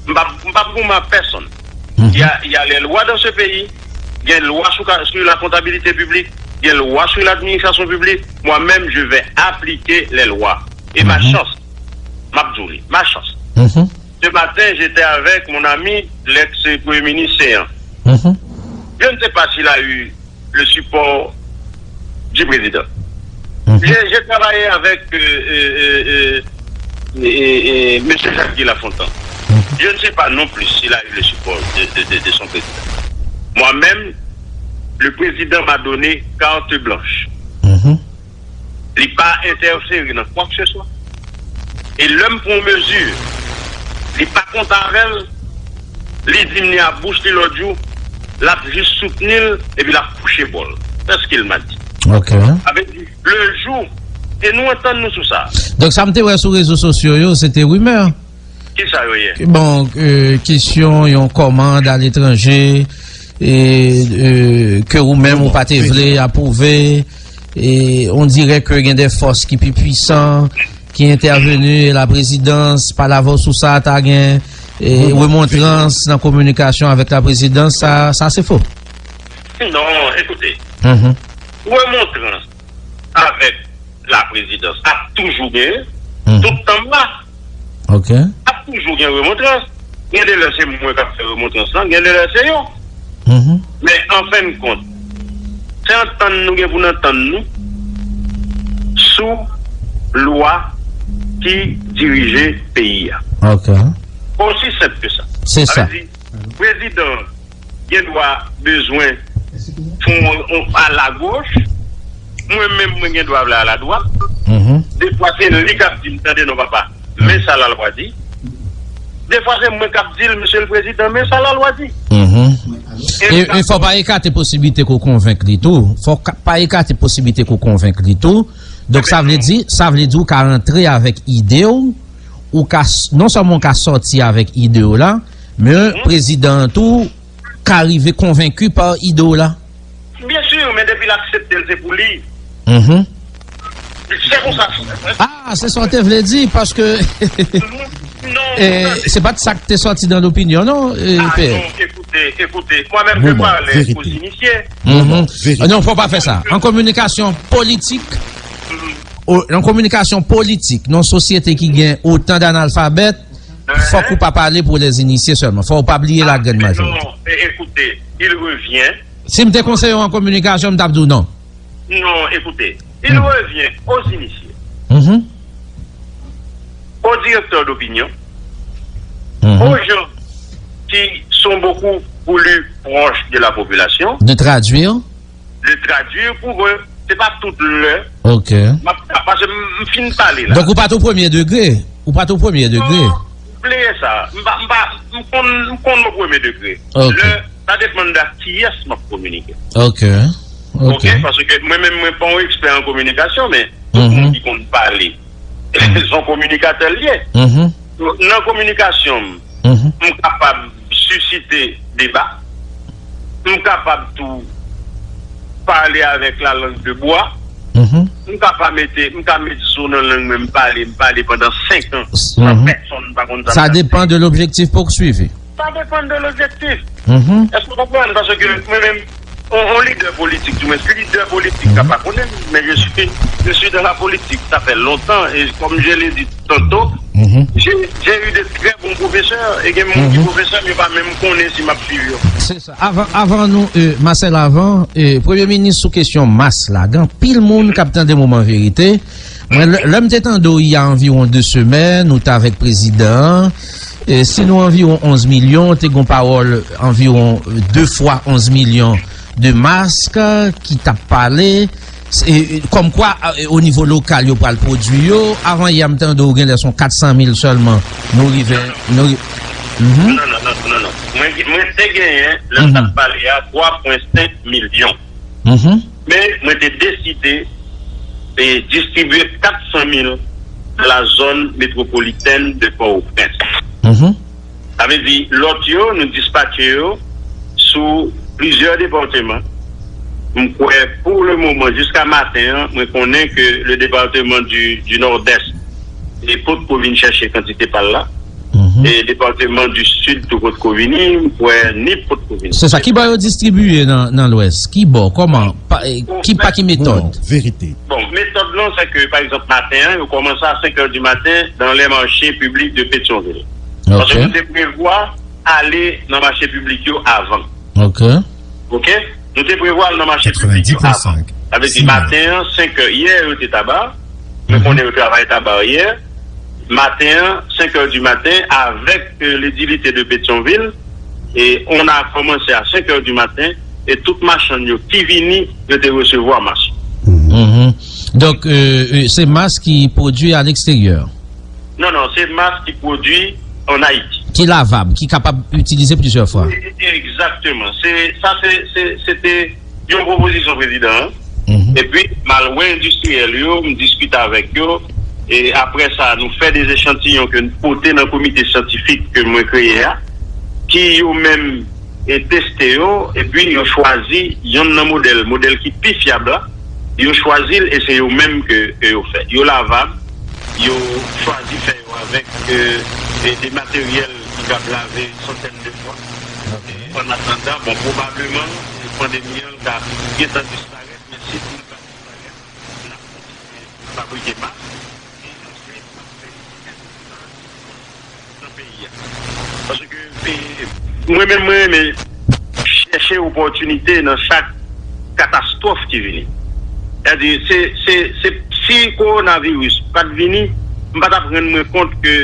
M p ap, m p ap goumen ak pèsonn. Il y a, il y a les lois dans ce pays. Gen lwa sou ka, sou la comptabilité publique. Gen lwa sou l'administration publique. Moi-même, je vais appliquer les lois. Et ma chance, m ap di w li, ma chance. Ce matin, j'étais avec mon ami, l'ex-premier ministre Céant. Je ne sais pas s'il a eu le support du président. J'ai, j'ai travaillé avec, euh, euh, euh, euh, et, et, et M. Jacques Guy Lafontant. Je ne sais pas non plus s'il a eu le support de, de, de, de son président. Moi-même, le président m'a donné carte blanche. Li pa entèfere nan kwa ke se swa. E lè m pran yon mezi, li pa kontan avè l, li di m ni a bouch li lòt jou, l ap jis soutni l, epi l ap kouche bò l. C'est ce qu'il m'a dit. Ok. Sa vle di, le jou, e nou antann nou sou sa. Donk, sa m te wè sou rezo sosyo yo, se te rimè. Kisa yo ye? Bon, euh, kesyon yon kòmand aletranje, e, euh, ke ou menm ou pa te vle apwouve, e on dirè ke gen de fòs ki pi pwisan, ki entèveni, e laprezidans, pa lavò sou sa, ta gen, e, remontrans nan kominikasyon avèk laprezidans, sa, sa se fo. Non, ekoute. Remontrans avèk laprezidans ap toujou genyen, tout tan m la. Ok. Ap toujou gen remontrans. Gen de lè se mwen k ap fè remontrans lan, gen de lè se yo. Men an fen de kont, se antann nou gen pou n antann nou sou lwa ki dirije peyi a. Ok. Osi senp ke sa. Se sa. Sa vle di, prezidan gen dwa bezwen fè yon, yon pa lagoch, mwen menm mwen gen dwa vle aladwat. Defwa se li k ap di m, tande non papa, men sa lalwa di. Defwa se mwen k ap di l, Mesye le Prezidan, men sa lalwa di. E, e fò pa ekate posiblite ke w konvenk li tou. Fò ka, pa ekate posiblite ke w konvenk li tou. Donk sa vle di, sa vle di ou ka rantre avèk ide w, ou ka s-, non sèlman ou ka sòti avèk ide w la, men prezidan an tou ka rive konvenki pa ide w la. Byen si, men depi l aksepte l, se pou li. Se konsa. Ah, se sa w te vle di, paske, eh, se pa t sa k te sòti nan lopinyon, non, eh, ah, P L. Non, écoutez, écoutez, moi-même, je parle aux initiés. Non, fò pa fè sa. An kominikasyon politik, o-, an kominikasyon politik, nan sosyete ki gen otan d analfabèt, fòk ou pa pale pou lèzinisye sèlman. Fò ou pa bliye la grenn majorite. Non, e- écoutez, il revient. Si m te konseye w an kominikasyon, m t ap di w non. Non, écoutez, il revient aux initiés, Mhm. aux directeurs d'opinion, Mhm. aux gens qui sont beaucoup plus proches de la population, De traduire. de traduire pour eux. Se pa tout lè Ok. m ap, paske m, m fin pale la. Donk, ou pa t o premye degre. Ou pa t o premye degre. Non, bliye sa. M pa, m pa, m konn, m konn o premye degre. Ok. Lè, sa depann de kiyès m ap kominike. Ok. Ok. Ok, paske mwen menm, mwen pa yon ekspè an kominikasyon, men tout Mhm. moun ki konn pale, Mhm. se yon kominikatè l ye. Mhm. Nan kominikasyon m, Mhm. m kapab sisite deba, m kapab tou pale avèk la lang de bwa, Mhm. m ka pa mete, m ka met zo nan lang mwen, m pale, m pale pandan senk an, S- san mhm. pèsonn pa konn sa m Sa ap depann de lobjektif pouswivi. Sa depann de lobjektif. Mhm. Èske w konprann? Paske mwen menm, on, on lidè politik, di mwen, lidè politik ka pa konnen m, men je suis, je suis dans la politique, ça fait longtemps, et comme je l'ai dit tantôt, Mhm. j'ai, j'ai eu de très bons professeurs, e gen moun ki Mhm. pwofesè m, yo pa menm konnen si m ap swiv yo. Se sa. Avan, avan nou, e, Marcel, avan, e, Premye Minis sou kesyon mas la, gen anpil moun k ap tande Moman Verite. Mwen, lè, lè m te tande w, il y a environ de semèn, ou t avèk prezidan an, e, si nou anviwon onz milyon, te gen pawòl anviwon de fwa onz milyon de mask ki t ap pale, e, e, kòmkwa, e, o nivo lokal, yo pral pwodui yo. Avan yè, m tande w, genlè se yon kat san mil sèlman nou rive, nou ri-, Mhm. Non, non, non, non, non. Mwen, mwen te genyen, lè m t ap Mhm. pale a, twa pwen senk milyon. Mhm. Men, mwen te deside e distribye kat san mil nan la zòn metwopolitèn de Pòtoprens. Mhm. Sa vle di, lòt yo, nou dispatche yo sou plizyè depatman. M kwè, pou le moman, jiska maten an, mwen konnen ke le depatman du, du Nòdès, e potko vin chèche kantite pa l la. Mhm. E depatman du Sid tou potko vini, m kwè ni potko vini. Se sa. Ki bò yo distribiye nan, nan Lwès? Ki bò? Kòman? Pa, e, ki, pa ki metòd? Moman Verite. Bon, metòd lan, se ke, pa egzanp, maten an, yo kòmanse a senk è di maten dans les marchés publics de Pétion-Ville. Ok. Paske nou te prevwa ale nan mache piblik yo avan. Ok. Ok? Nou te prevwa al nan mache piblik yo avan. Sa vle di maten an, senk è, yè yo te Taba. Mwen konnen yo travay Taba yè. Maten an, senk è di maten, avèk, euh, ledilite de Petyonvil, e on a kòmanse a senk è di maten, e tout machann yo ki vini, yo te resevwa mas. Mhm. Donk, euh, euh, se mas ki pwodui a leksteryè? Non, non, se mas ki pwodui an Ayiti. Ki lavab, ki kapab itilize plizyè fwa. Wi, egzakteman. Se, sa se, se, se te yon pwopozisyon prezidan an. Mhm. Epi, m al wè endistriyèl yo, m diskite avèk yo. E apre sa, nou fè de echantiyon ke n pote nan komite syantifik ke mwen kreye a, ki yo menm e teste yo, epi yo chwazi yonn nan modèl, modèl ki pi fyab la, yo chwazi l e se yo menm ke, ke yo fè. Yo lavab, yo chwazi fè yo avèk, euh, e de materyèl ki kab lave santèn de fwa. Ok. An atandan, bon, pwobableman, pandemi an ka gentan disparèt, men si pou l pa disparèt, n ap kontinye fabrike mask e answit n ap fè nan peyi a. Paske, e, mwen menm, mwen renmen chèche opòtinite nan chak katastwòf ki vini. Sètadi, se, se, se, si kowonaviris pa t vini, m pa t ap rann mwen kont ke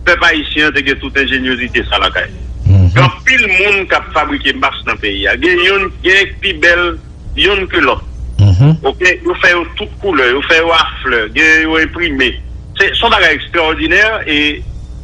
pèp ayisyen an te gen tout enjenyozite sa lakay li. Mhm. Gen anpil moun k ap fabrike mas nan peyi a. Gen youn, gen pi bèl youn ke lòt. Mhm. Ok? Yo fè yo tout koulè, yo fè yo a flè, gen yo enprime. Se, se yon bagay ekstraòdinè e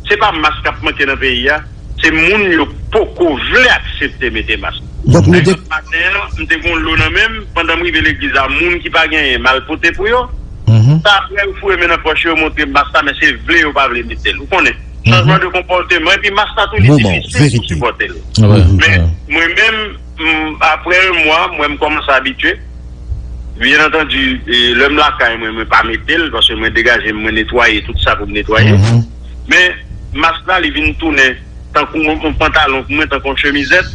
se pa mas k ap manke nan peyi a, se moun yo poko vle aksepte mete mas. Donk nou de- Maten an, m te gen yon lo nan men m, pandan m rive legliz la, moun ki pa genyen, m al pote pou yo. Mhm. Sa apre, yo foure men nan pòch yo, yo montre m mas la, men se vle yo pa vle mete l. Ou konnen, chanjman de konpòteman, epi mas la tou, li difisil pou sipòte l. Wi, men wi. Mwen menm, m, apre yon mwa, mwen, m kòmanse abitye. Byen antandi, e, lè m lakay mwen, mwen pa mete l, paske mwen degaje m, mwen netwaye tout sa pou m netwaye. Mhm. Men, mas la, li vin tounen tankou yon, yon pantalon pou mwen, tankou yon chemizèt.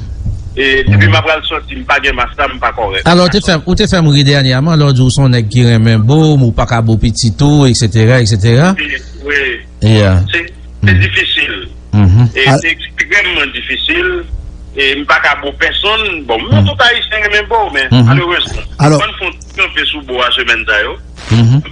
E depi m apral sòti, m pa gen mas la, m pa kòrèk. Alò, ou te fè, ou te fè m ri dènyèman, lè w di w se yon nèg ki renmen bo m, ou pa ka bo pitit ou, etsetera, etsetera. Wi, wi. Yeah. Se, se difisil. E se ekstrèmman difisil. E m pa ka bo pèsonn. Bon, mwen, tout Ayisyen renmen bo, men malerezman, fò n fè yon ti kanpe sou bo a semèn sa yo.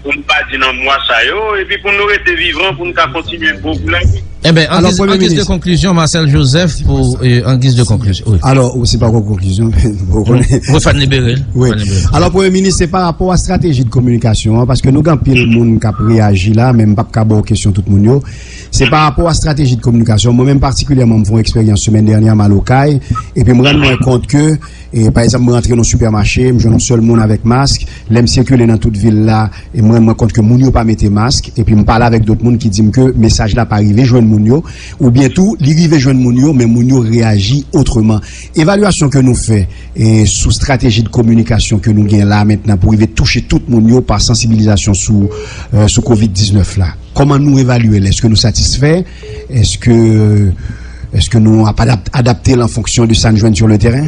Pou n pa di nan mwa sa yo, epi pou nou rete vivan, pou n ka kontinye bo pou lavi. Enben, an giz de konklizyon, Marcel Joseph, pou, euh, an giz de konklizyon. Wi. Alò, se pa yon konklizyon, men, bon, refè n libere l. Wi. Alò, Premye Minis, se pa rapò a estrateji de kominikasyon an, paske nou gen anpil moun k ap reyaji la, men m p ap ka ba w kesyon tout moun yo. Se pa rapò a estrateji de kominikasyon. Mwen menm patikilyèman, m fè yon eksperyans semèn dènyè, m al Okay, epi m rann mwen kont ke, e, pa egzanp, mwen rantre nan sipèmache, m jwenn yon sèl moun avèk mask. Lè m sikile nan tout vil la, e m rann mwen kont ke moun yo pa mete mask, epi m pale avèk dòt moun ki di m ke mesaj la pa rive jwenn moun yo, oubyen tou, li rive jwenn moun yo, men moun yo reyaji otreman. Evalyasyon ke nou fè, e, sou estrateji de kominikasyon ke nou gen la mentnan pou rive touche tout moun yo pa sansibilizasyon sou, e, sou kovid diznèf la. Kòman nou evalye l? Èske nou satisfè? Èske, èske nou ap adap-, adapte l an fonksyon de sa n jwenn sur le terrain?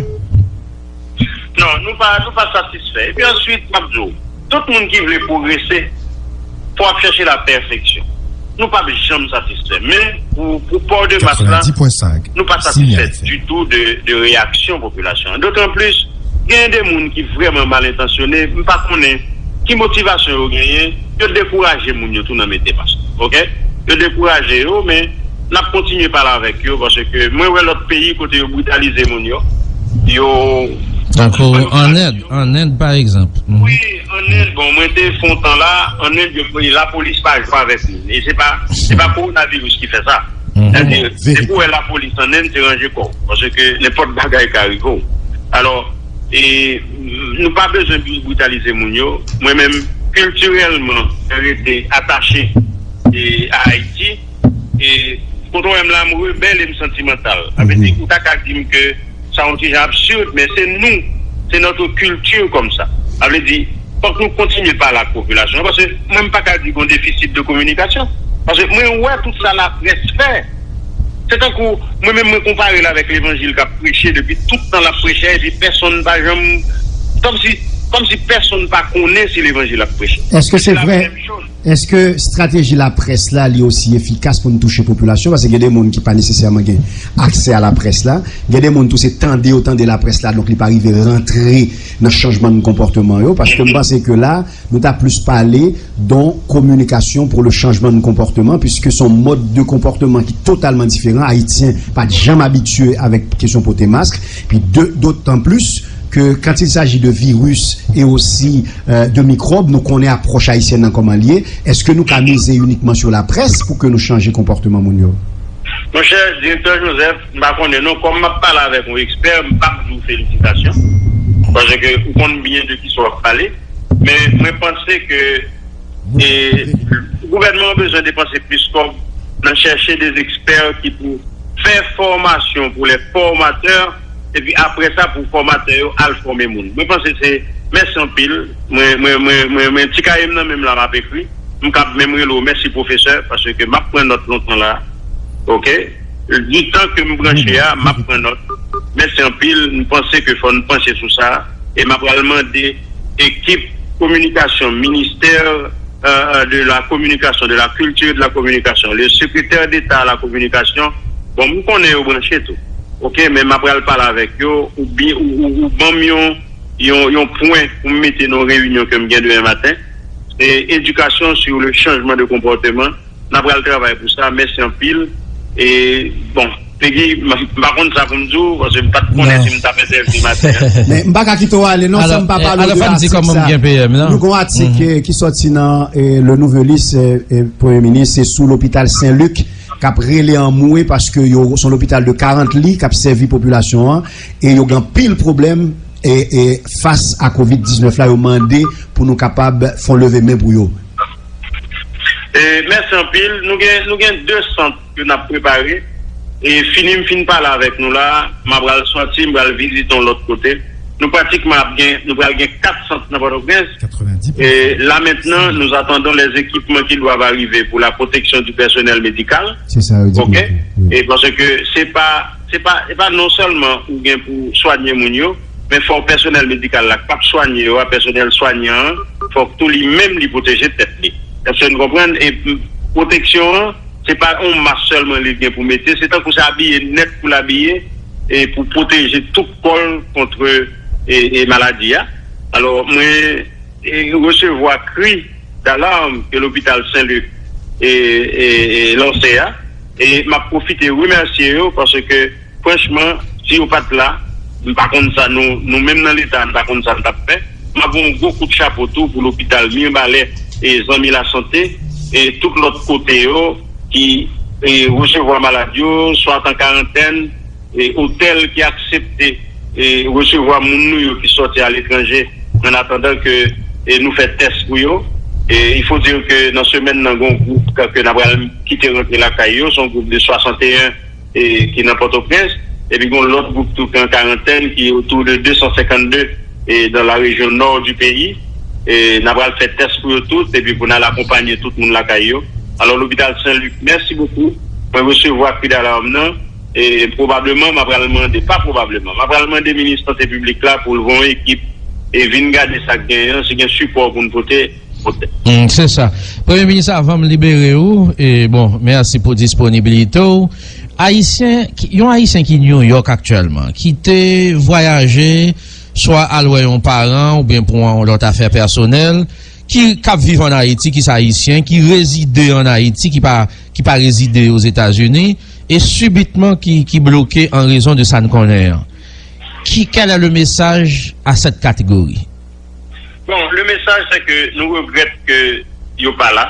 Non, nou pa, nou pa satisfè. Epi answit, m ap di w, tout moun ki vle pwogrese, fò ap chèche la pèfeksyon. Nou p ap janm satisfè. Men, pou, pou pò de mas la, nou pa satisfè ditou de, de reyaksyon popilasyon an. Dotan plis, gen de moun ki vrèman mal entansyone, m pa konnen ki motivasyon yo genyen, yo dekouraje moun yo tou nan mete mask. Oke? Yo dekouraje yo, men n ap kontinye pale avèk yo, paske mwen wè lòt peyi kote yo britalize moun yo. Yo Tankou an End, an End, pa egzanp. Wi, an End, bon, mwen te fè yon tan la, an End, yo, lapolis pa jwe avèk moun. E se pa, se pa kowonaviris ki fè sa. Sètadi, se pou wè lapolis an End, se ranje kò w. Paske nenpòt bagay ka rive w. Alò, e, nou pa bezwen bri-, britalize moun yo. Mwen menm, kiltirèlman, mwen rete atache, e, a Ayiti. E, kote w wè m la, m rebèl e m santimantal. Sa vle di, ou ta ka di m ke sa yon ti jan absird, men se nou, c'est notre culture comme ça. Sa vle di, fòk nou kontinye pale ak popilasyon an, paske mwen, m pa ka di gen yon defisit de kominikasyon. Paske mwen wè tout sa laprès fè. Se tankou, mwen menm, mwen konpare l avèk levanjil k ap preche depi tout tan l ap preche a, epi pèsonn pa janm, kòmsi, kòmsi pèsonn pa konnen si levanjil ap preche. Èske se vre? Èske estrateji laprès la, li osi efikas pou n touche popilasyon? Paske gen de moun ki pa nesesèman gen aksè a laprès la. Gen de moun tou, se tande yo tande laprès la, donk li pa rive rantre nan chanjman de konpòtman yo. Paske m panse ke la, nou ta plis pale d'un communication pour le changement de comportement, puisque se yon mòd de konpòtman ki totalman diferan. Ayisyen pa t janm abitye avèk kesyon pote mask. Pi de, dotan plis ke quand il s'agit de virus et aussi, euh, de mikwòb, nou konnen apwòch ayisyèn nan kòman l ye. Èske nou ka mize inikman sou laprès pou ke nou chanje konpòtman moun yo? Monchè, direktè Joseph, m pa konnen non, kòm m ap pale avèk yon ekspè, m p ap di w felisitasyon. Paske ou konn byen de kisa w ap pale. Men mwen panse ke, e, gouvènman an bezwen depanse plis kòb nan chèche de ekspè ki pou fè fòmasyon pou lè fòmatè, epi apre sa pou fòmatè yo al fòme moun. Mwen panse se, mèsi anpil. Mwen, mwen, mwen, mwen, mwen, ti kaye m nan men m la, m ap ekri. M kab menm rele w mèsi pwofesè, paske m ap pran nòt lontan la. Oke? Ditan ke m branche a, m ap pran nòt. Mèsi anpil. M panse ke fò n panche sou sa. E m ap pral mande ekip kominikasyon ministè, euh, euh, de la communication, de la culture et de la communication, le secrétaire d'État à la communication. Bon, m konnen yo branche tou. Oke, men m ap pral pale avèk yo, ou bi-, ou, ou, ou ban m yon, yon, yon pwen pou m mete nan yon reyinyon ke m gen demen maten. Se éducation sur le changement de comportement. N ap pral travay pou sa. Mèsi anpil. E, bon, Pegi, m, m pa konn sa pou m di w, paske m pa t konnen si m t ap entèvyouwe maten an. Men m pa ka kite w ale non, san m pa pale w de atik sa. Nou gen yon atik, eh, ki sòti nan, eh, Le Nouvelliste, eh, eh, Premye Minis, se sou lopital Sen Lik k ap rele anmwe paske yo, se yon lopital de karant lit k ap sèvi popilasyon an e yo gen anpil pwoblèm e, e fas a kovid diznèf la, yo mande pou nou kapab fè yon leve men pou yo. E, mèsi anpil. Nou gen, nou gen de sant ke n ap prepare. E fini m fin pale avèk nou la, m ap pral sòti, m pral vizite yon lòt kote. Nou pratikman ap gen, nou pral gen kat sant nan Pòtoprens. E la maintenant, nous attendons les équipements qui doivent arriver pour la protection du personnel médical. Se sa yo di. Oke? E paske se pa, se pa, se pa non sèlman ou gen pou swanye moun yo, men fòk pèsonèl medikal la k ap swanye yo a, pèsonèl swanyan an, fòk tou li menm li pwoteje tèt li. Èske n konprann? E pwoteksyon an, Se pa yon mas sèlman li gen pou mete, se tankou se abiye nèt pou l abiye, e pou pwoteje tout kò l kont, e, e maladi a. Alò, mwen, e, resevwa kri dalam ke lopital Sen Lik, e, e, e, lanse a, e m ap pwofite remèsye yo paske, franchman, si yo pa t la, m pa konn sa nou, nou menm nan Leta, n pa konn sa n t ap fè. M ap yon gwo kout chapo tou pou lopital Mirbalè e Zanmi Lasante e tout lòt kote yo ki, e, resevwa malad yo, swa an karantèn, e, otèl ki aksepte, e, resevwa moun nou yo ki sòti aletranje, an atandan ke, e, nou fè tès pou yo. E, il faut dire que nan semèn nan, gen yon gwoup ke n ap pral kite rantre lakay yo, se yon gwoup de swasanteyen, e, ki nan Pòtoprens, epi gen yon lòt gwoup tou ki an karantèn, ki otou de de san senkannde, e, dans la région nord du pays. E, n ap pral fè tès pou yo tout, epi pou n al akonpanye tout moun lakay yo. Alò, lopital Sen Lik, mèsi bokou. Mwen resevwa kri dalam nan, e pwobableman, m ap pral mande, pa pwobableman, m ap pral mande minis sante piblik la pou l voye yon ekip e vin gade sa k genyen an, si gen sipò pou n pote, pote. Mm, se sa. Premye minis, avan m libere w, e bon, mèsi pou disponibilite w. Ayisyen, ki- yon Ayisyen ki New York aktyèlman, ki te vwayaje swa al wè yon paran oubyen pou yon lòt afè pèsonèl, ki k ap viv ann Ayiti, ki se Ayisyen, ki rezide ann Ayiti, ki pa, ki pa rezide Ozetazini, e sibitman ki, ki bloke an rezon de sa n konnen an. Ki, quel est le message à cette catégorie? Bon, le message, c'est que nous regrettons que yo pa la,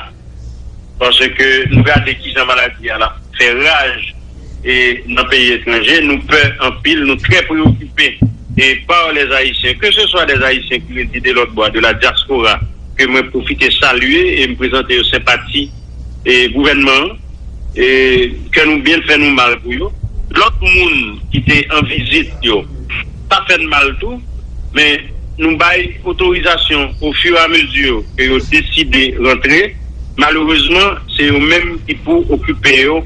paske nou gade kijan maladi a la fè raj e nan peyi etranje, nou pè anpil, nou trè preokipe e par les Ayisyen, ke se swa des Ayisyen ki rezide lòt bò a, de la diaspora, ke mwen pwofite salye e m prezante yo senpati e gouvènman an, e kè nou byen fè nou mal pou yo. Lòt moun ki te an vizit yo, sa fè n mal tou, men nou bay otorizasyon ofiramezu ke yo deside rantre. Malerezman, se yo menm ki pou okipe yo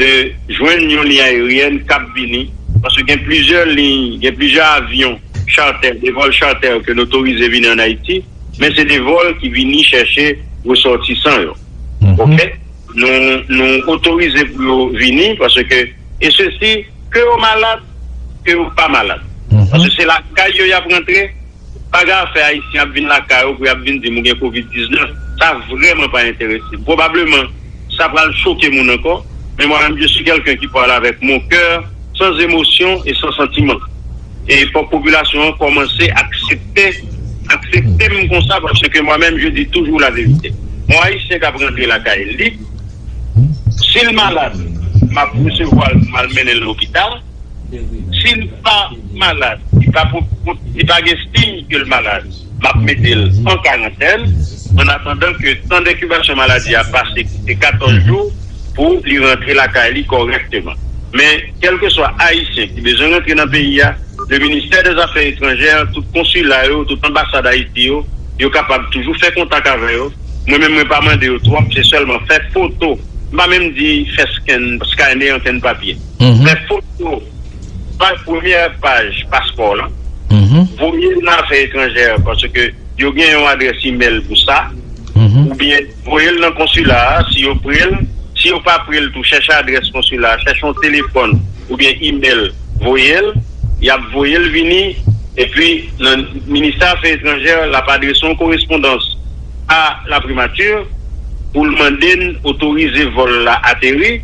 de jwenn yon liy ayeryèn k ap vini, paske gen plizyè liy, gen plizyè avyon charter, de vòl charter ke n otorize vini ann Ayiti, men se de vòl ki vini chèche resòtisan yo. Oke? Nou, nou otorize pou yo vini, paske, e sesi, ke yo malad, ke yo pa malad. Paske se lakay yo y ap rantre, pa gen afè Ayisyen ap vin lakay ou pou y ap vin di m ou gen kovid diznèf, sa vrèman pa enterese m. Pwobableman, sa pral choke moun ankò, men mwen menm, je suis quelqu'un qui parle avec mon cœur, sans émotion et sans sentiment. E fòk popilasyon an kòmanse aksepte, aksepte m konsa, paske mwen menm, je dis toujours la vérité. Yon Ayisyen k ap rantre lakay li, si l malad, m ap resevwa l, m al mennen l lopital. Si l pa malad, li pa, li pa gen siy ke l malad, m ap mete l an karantèn, an atandan ke tan denkibasyon maladi a pase, ki se katòz jou, pou li rantre lakay li kòrèkteman. Men, kèlkeswa Ayisyen ki bezwen rantre nan peyi a, le ministè dè zafè etranjè, tout konsila yo, tout anbasad Ayiti yo, yo kapab toujou fè kontak avè yo. Mwen menm, mwen pa mande yo twòp, se sèlman fè foto. M pa menm di fè scan, scanner ankenn papye. Fè foto, paj, premyè paj paspò w lan, voye l nan afè etranjè, paske yo gen yon adrès imèl pou sa, oubyen voye l nan konsila a, si yo pre l, si yo pa pre l tou, chèche adrès konsila a, chèche yon telefòn oubyen imèl, voye l, y ap voye l vini, epi nan ministè afè etranjè, l ap adrese yon korespondans a la primati pou l mande n otorize vòl la ateri,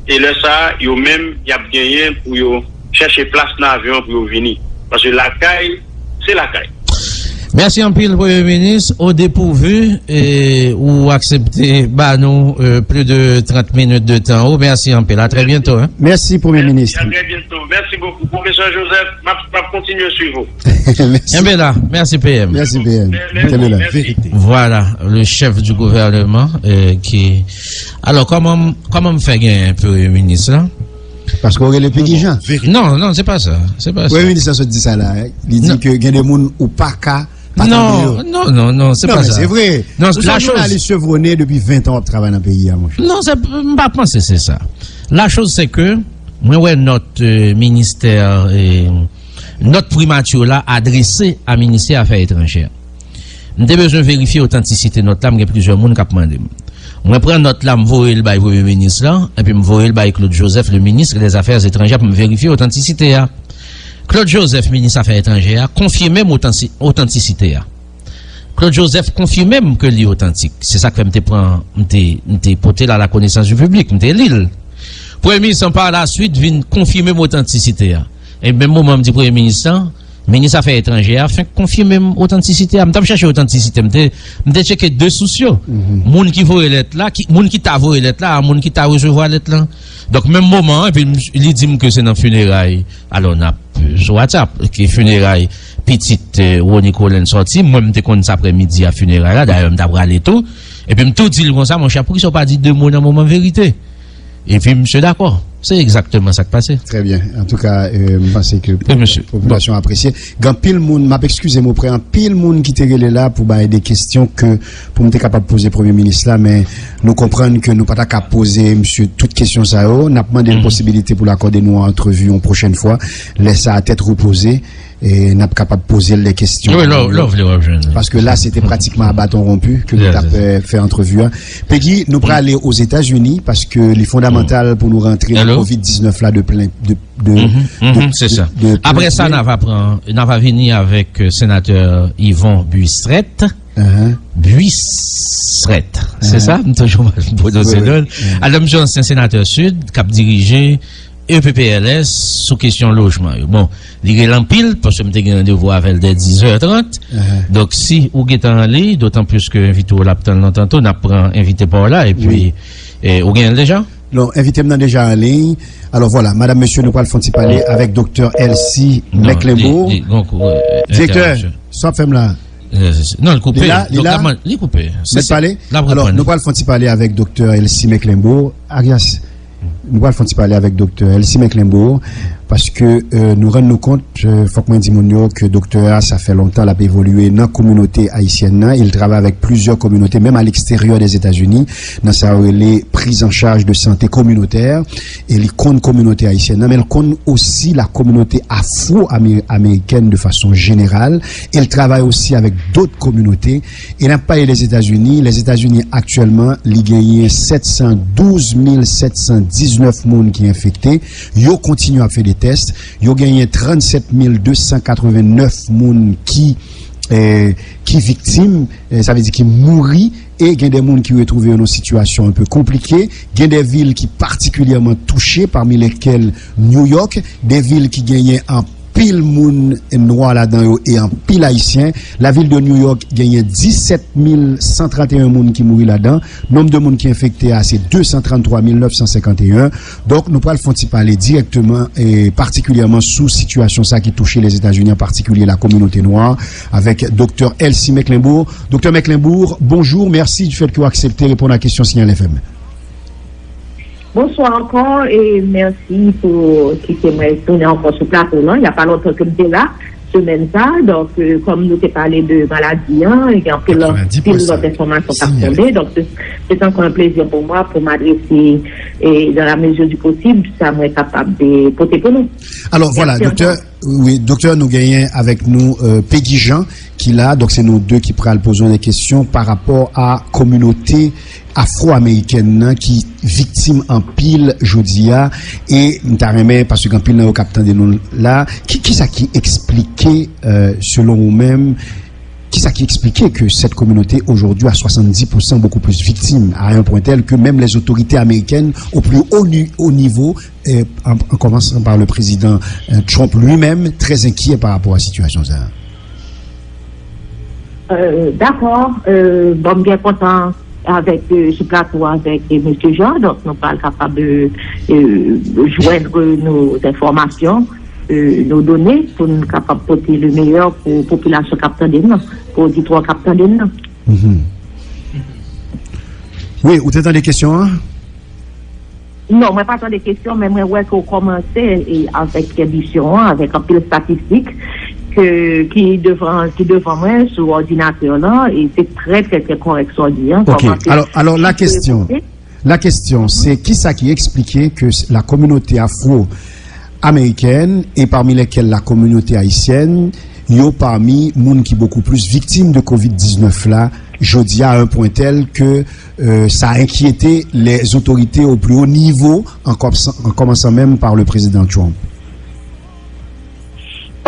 e lè sa a, yo menm, y ap genyen pou yo chèche plas nan avyon an pou yo vini. Paske lakay, se lakay. Mèsi anpil, Premye Minis. Au dépourvu, e, ou aksepte ba nou, e, plus de trente minutes de temps. Oh, mèsi anpil. À très bientôt, hein. Mèsi, Premye Minis. À très bientôt. Merci beaucoup. Pwofesè Joseph, m ap, m ap kontinye swiv ou. Mèsi. Kenbe la. Mèsi, P M. Mèsi, P M. Kenbe la. Mèsi. Voilà, le chef du gouvernement, euh, qui... Alò, kòman, kòman m fè gen Premye Minis la? Paske w rele Piggy Jean. Non, non, se pa sa. Se pa sa. Premye Minis la sot di sa la, eh. Li di ke gen de moun ou pa ka pa tande yo. Non, non, non, non, se pa sa. Non, men se vre. Non, ou se yon jounalis chevronné depi ven tan w ap travay nan peyi a, monchè. Non, se, m pa panse se sa. La chose, c'est que mwen wè nòt, euh, ministè, euh, nòt primati la adrese a ministè afè etranjè. M te bezwen verifye otantisite nòt la, m gen plizyè moun k ap mande m. Mwen pran nòt la, m voye l bay Premye Minis lan, epi m voye l bay Claude Joseph, le ministre des Affaires étrangères, pou m verifye otantisite a. Claude Joseph, minis afè etranjè a, konfime m otansi-, otantisite a. Claude Joseph konfime m ke li otantik. Se sa k fè m te pran, m te, m te pote l a la connaissance du public, m te li l. Premye minis lan pa la swit vin konfime m otantisite a. E menm moman m di Premye Minis lan, Minis Afè Etranjè a fenk konfime m otantisite a. M t ap chèche otantisite, m te, m te tcheke de sous yo. Moun ki voye lèt la, ki, moun ki ta voye lèt la, a moun ki ta resevwa lèt lan. Donk, menm moman an, epi m, li di m ke se nan fineray, alò, n ap, euh, sou WhatsApp, ke fineray pitit, euh, Rony Colin sòti, mwen, m te konn sa aprèmidi a fineray la, dayè, m ta prale tou. Epi m tou di l konsa, monchè, poukisa w pa di de mo nan moman verite? Epi misye dakò. Se egzakteman sa k pase. Trè byen. Antouka, euh, m panse ke popilasyon apresye. Gen anpil moun, m ap eskize m oprè anpil moun ki te rele la pou bay de kesyon ke, pou m te kapab poze Premye Minis la, men nou konprann ke nou pa ta ka poze misye tout kesyon sa yo. N ap mande l posibilite pou l akòde nou an antrevi yon pwochèn fwa. Lè sa a, tèt repoze, e n ap kapab poze l de kesyon. Wi, lè w vle, w ap jwenn li. Paske la, se te pratikman a baton wonpi ke nou t ap, euh, fè antrevi a. Peggy, nou prale Ozetazini paske li fondamantal pou nou rantre nan kovid diznèf la de plen, de, de, de, de, de plen. Apre sa, n a va pran, n a va vini avèk, euh, senatè Yvon Buisrèt. Buisrèt. Se sa? M toujou mal pwononse non l. Alò, misye ansyen senatè Sid k ap dirije E P P L S sou kesyon lojman yo. Bon, li rele anpil, paske m te gen randevou avè l dè dizè trant. Donk, si ou gentan an liy, dotan plis ke envite w la ap tann lontan tou, n ap pran envite pa w la, epi, eh, ou genyen l deja? Non, envite m nan deja an liy. Alò, vwala, madam, mesye, nou pral fè yon ti pale avèk Doktè Elsie Mecklembourg. Direktè, sa w ap fè m la? Non, li koupe. Li la, li la? Li koupe. Mèt pale? Alò, nou pral fè yon ti pale avèk Doktè Elsie Mecklembourg. Arias, nou pral fè yon ti pale avèk Doktè Elsie Mecklembourg, paske, euh, nou rann nou kont, euh, fòk mwen di moun yo ke doktè a, sa fè lontan l ap evolye nan kominote ayisyèn nan. E l travay avèk plizyè kominote, menm a leksteryè dèzetazini, nan sa yo rele prise en charge de santé communautaire. E li konn kominote ayisyèn nan, men l konn osi la kominote afwo-amerikèn de fason jeneral. E l travay osi avèk dòt kominote. E n ap pale Lèzetazini. Lèzetazini, aktyèlman, li genyen sèt san douz mil sèt san diznèf moun ki enfekte. Yo kontinye ap fè de tès. Yo genyen trannsèt mil de san katreven nèf moun ki, eh, ki viktim, eh, sa vle di ki mouri, e gen de moun ki retwouve yo nan sitiyasyon enpe konplike. Gen de vil ki patikilyèman touche, pami lèkèl New York, de vil ki genyen anpil moun nwa ladan yo e anpil Ayisyen. Lavil de New York genyen disèt mil san trannteyen moun ki mouri ladan. Nonb de moun ki enfekte a, se de san tranntwa mil nèf san senkanteyen. Donk, nou pral fè yon ti pale dirèkteman e patikilyèman sou sitiyasyon sa ki touche Lèzetazini, an patikilye la kominote nwa, avèk Doktè Elsie Mecklembourg. Doktè Mecklembourg, bonjou, mèsi du fait ke w aksepte reponn a kesyon Signal F M. Bonswa ankò e mèsi pou kite mwen tounen ankò sou plato lan. Y a pa lontan ke m te la, semèn sa. Donk, euh, kòm nou te pale de maladi an, gen anpil, anpil lòt enfòmasyon k ap tonbe. Donk, se, se ankò yon plezi pou mwen pou m adrese, e, dans la mesure du possible, sa mwen kapab, e, pote pou nou. Alò, vwala, doktè, wi, doktè, nou genyen avèk nou, euh, Peggy Jean, ki la. Donk, se nou de ki pral poze w de kesyon pa rapò a kominote afwo-amerikèn nan ki viktim anpil jodi a. E m ta renmen, paske gen anpil nan yo k ap tande nou la, ki, kisa ki eksplike, euh, selon ou menm, kisa ki eksplike ke cette communauté aujourd'hui à soixante-dix pour cent beaucoup plus victime, à un point tel que même les autorités américaines au plus haut, ni- haut niveau, euh, en, en commençant par le président, euh, Trump lui-même, très inquiet par rapport à la situation, ça? Euh, dakò, euh, bon, m byen kontan avèk, euh, sou plato avèk, euh, mesye Jean, donk nou pral kapab, euh, euh, jwenn, euh, nou enfòmasyon, euh, nou done pou nou kapab pote le meyè pou popilasyon k ap tande n nan, pou oditwa k ap tande n nan. Mhm. Wi, ou te tande kesyon an? Non, mwen pa tande kesyon, men mwen wè ke w kòmanse e avèk edisyon an, avèk anpil estatistik ke, ki devan, ki devan mwen sou òdinatè lan, e se trè, trè, trè kòrèk sa w di an. Ok. Kòman ke... Alò, alò, la kesyon, la kesyon, se kisa ki eksplike ke s- la kominote afwo amerikèn, e pami lèkèl la kominote ayisyèn, yo pami moun ki bokou plis viktim de kovid diznèf la, jodi a, à un point tel que euh, ça a inquiété les autorités au plus haut niveau, en, com- en commençant même par le président Trump.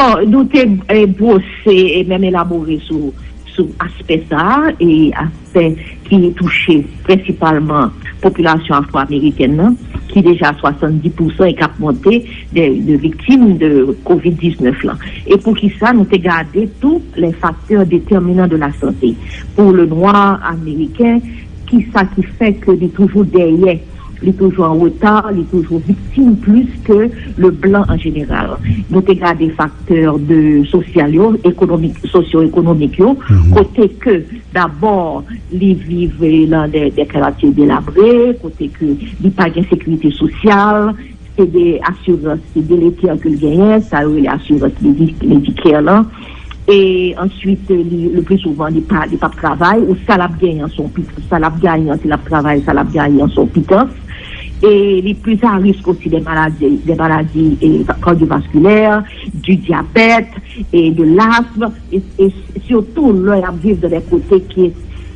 Bon, nou te eh, bwose e menm elabore sou, sou aspè sa a, e aspè ki touche prensipalman popilasyon afwo-amerikèn nan, ki deja swasanndis pousan e k ap monte de, de viktim de kovid diznèf lan. E poukisa nou te gade tous les facteurs déterminants de la santé. Pou le nwa ameriken, ki sa ki fè ke li toujou dèyè, li toujou an reta, li toujou viktim plis ke le blan an jeneral. Nou te gade faktè de sosyal yo, ekonomik, sosyo-ekonomik yo, kote ke dabò li viv nan de, de katye delabre, kote ke li pa gen sekirite sosyal, se de asirans, se de leta ke l genyen, sa yo rele asirans Medicare lan. E answit, li, le pli souvan, li pa, li p ap travay, ou sa l ap genyen an se yon pitans, sa l ap genyen an, si l ap travay, sa l ap genyen an se yon pitans. E li plis a risk osi de maladi, de maladi eh, kardiyovaskilè, du diabète, et de l'asthme, et, et surtout lè y ap viv dans des kote ki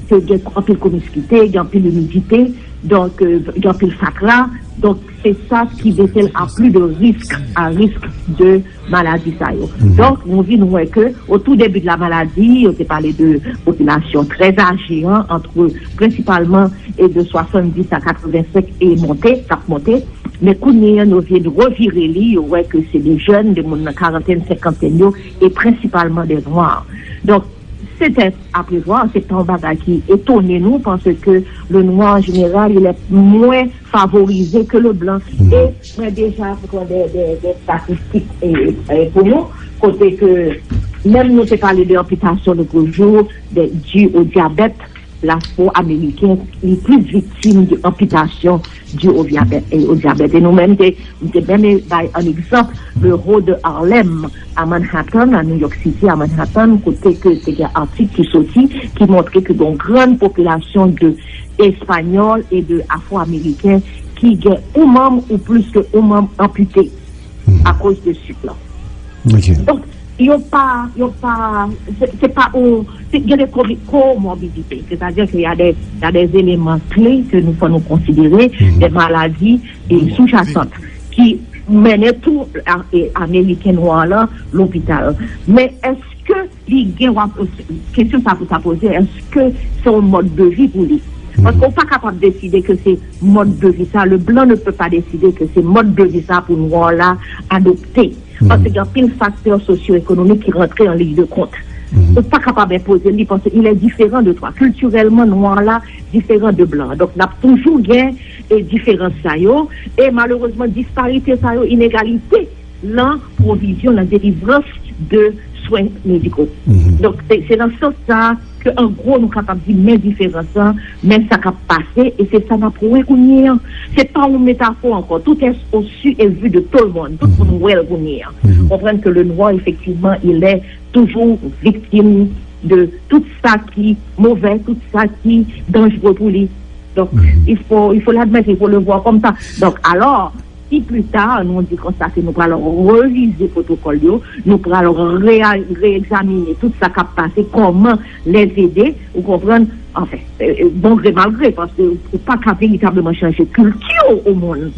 ke gen anpil pwomiskite, gen anpil imidite, donk euh, gen anpil fatra. Donk se sa ki mete l a pli de risk, a risk de maladi sa yo. Donk nou vin wè ke au tout début de la maladie, yo te pale de popilasyon trè aje an, antre prensipalman e de swasanndis a katrevensenk e monte, k ap monte. Men kounye a nou vin revire li, yo wè ke se de jèn, de moun nan karantèn, senkantèn yo, e prensipalman de nwa. Donk se te aprevwa, se pa yon bagay ki etone nou, paske le nwa an jeneral, il est moins favorisé que le blan. E mwen deja pran de, de, de statistik eh, eh, pou nou, kote ke menm nou te pale de anpitasyon lotrejou, de, dû au diabète, l'afro-américain li plis viktim de anpitasyon dû au diabète. E, au diabète. E nou menm, te, nou te menm bay an egzanp, le Road de Harlem a Manhattan, a New York City, a Manhattan, kote ke te gen atik ki soti, ki montre ke gen yon gran popilasyon de espanyòl e de afro-ameriken ki gen yon manm ou plis ke yon manm anpite akoz de sik lan. Donk, yo pa, yo pa, se, se pa yon, se, gen de kobi- komorbidite, sètadi ke y a de, y a de eleman kle ke nou fò nou konsidere, de maladi e soujasant ki mennen tou a- e ameriken nwa lan lopital. Men èske li gen, w ap, kesyon sa pou ta poze, èske se yon mòd de vi pou li? Paske ou pa kapab deside ke se mòd de vi sa, le blanc ne peut pas décider que c'est mode de vie sa pou nwa la adopte. Paske gen anpil faktè sosyo-ekonomik ki rantre an liy de kont. Ou pa kapab enpoze li paske il est différent de toi. Kiltirèlman, nwa la diferan de blan. Donk n ap toujou gen e diferans sa yo, e malerezman disparite sa yo, inegalite nan pwovizyon, nan delivrans de swen mediko. Donk se, se nan sans sa ke an gwo nou kapab di men diferans lan, men sa k ap pase, e se sa n ap wè kounye an. Se pa yon metafò ankò, tout est au su et vu de tout le monde, tout moun wè l kounye an. Konprann ke le nwa efektivman il est toujours victime de tout sa ki move, tout sa ki danjere pou li. Donk, il faut, il faut l'admettre, il faut le voir comme ça. Donk, alò, si pli ta nou di konsa ke nou pral revize pwotokòl yo, nou pral re- reegzamine tout sa k ap pase, kòman lèzede, ou konprann, anfen, bon gre mal gre, paske ou pa ka veritableman chanje kilti yon moun.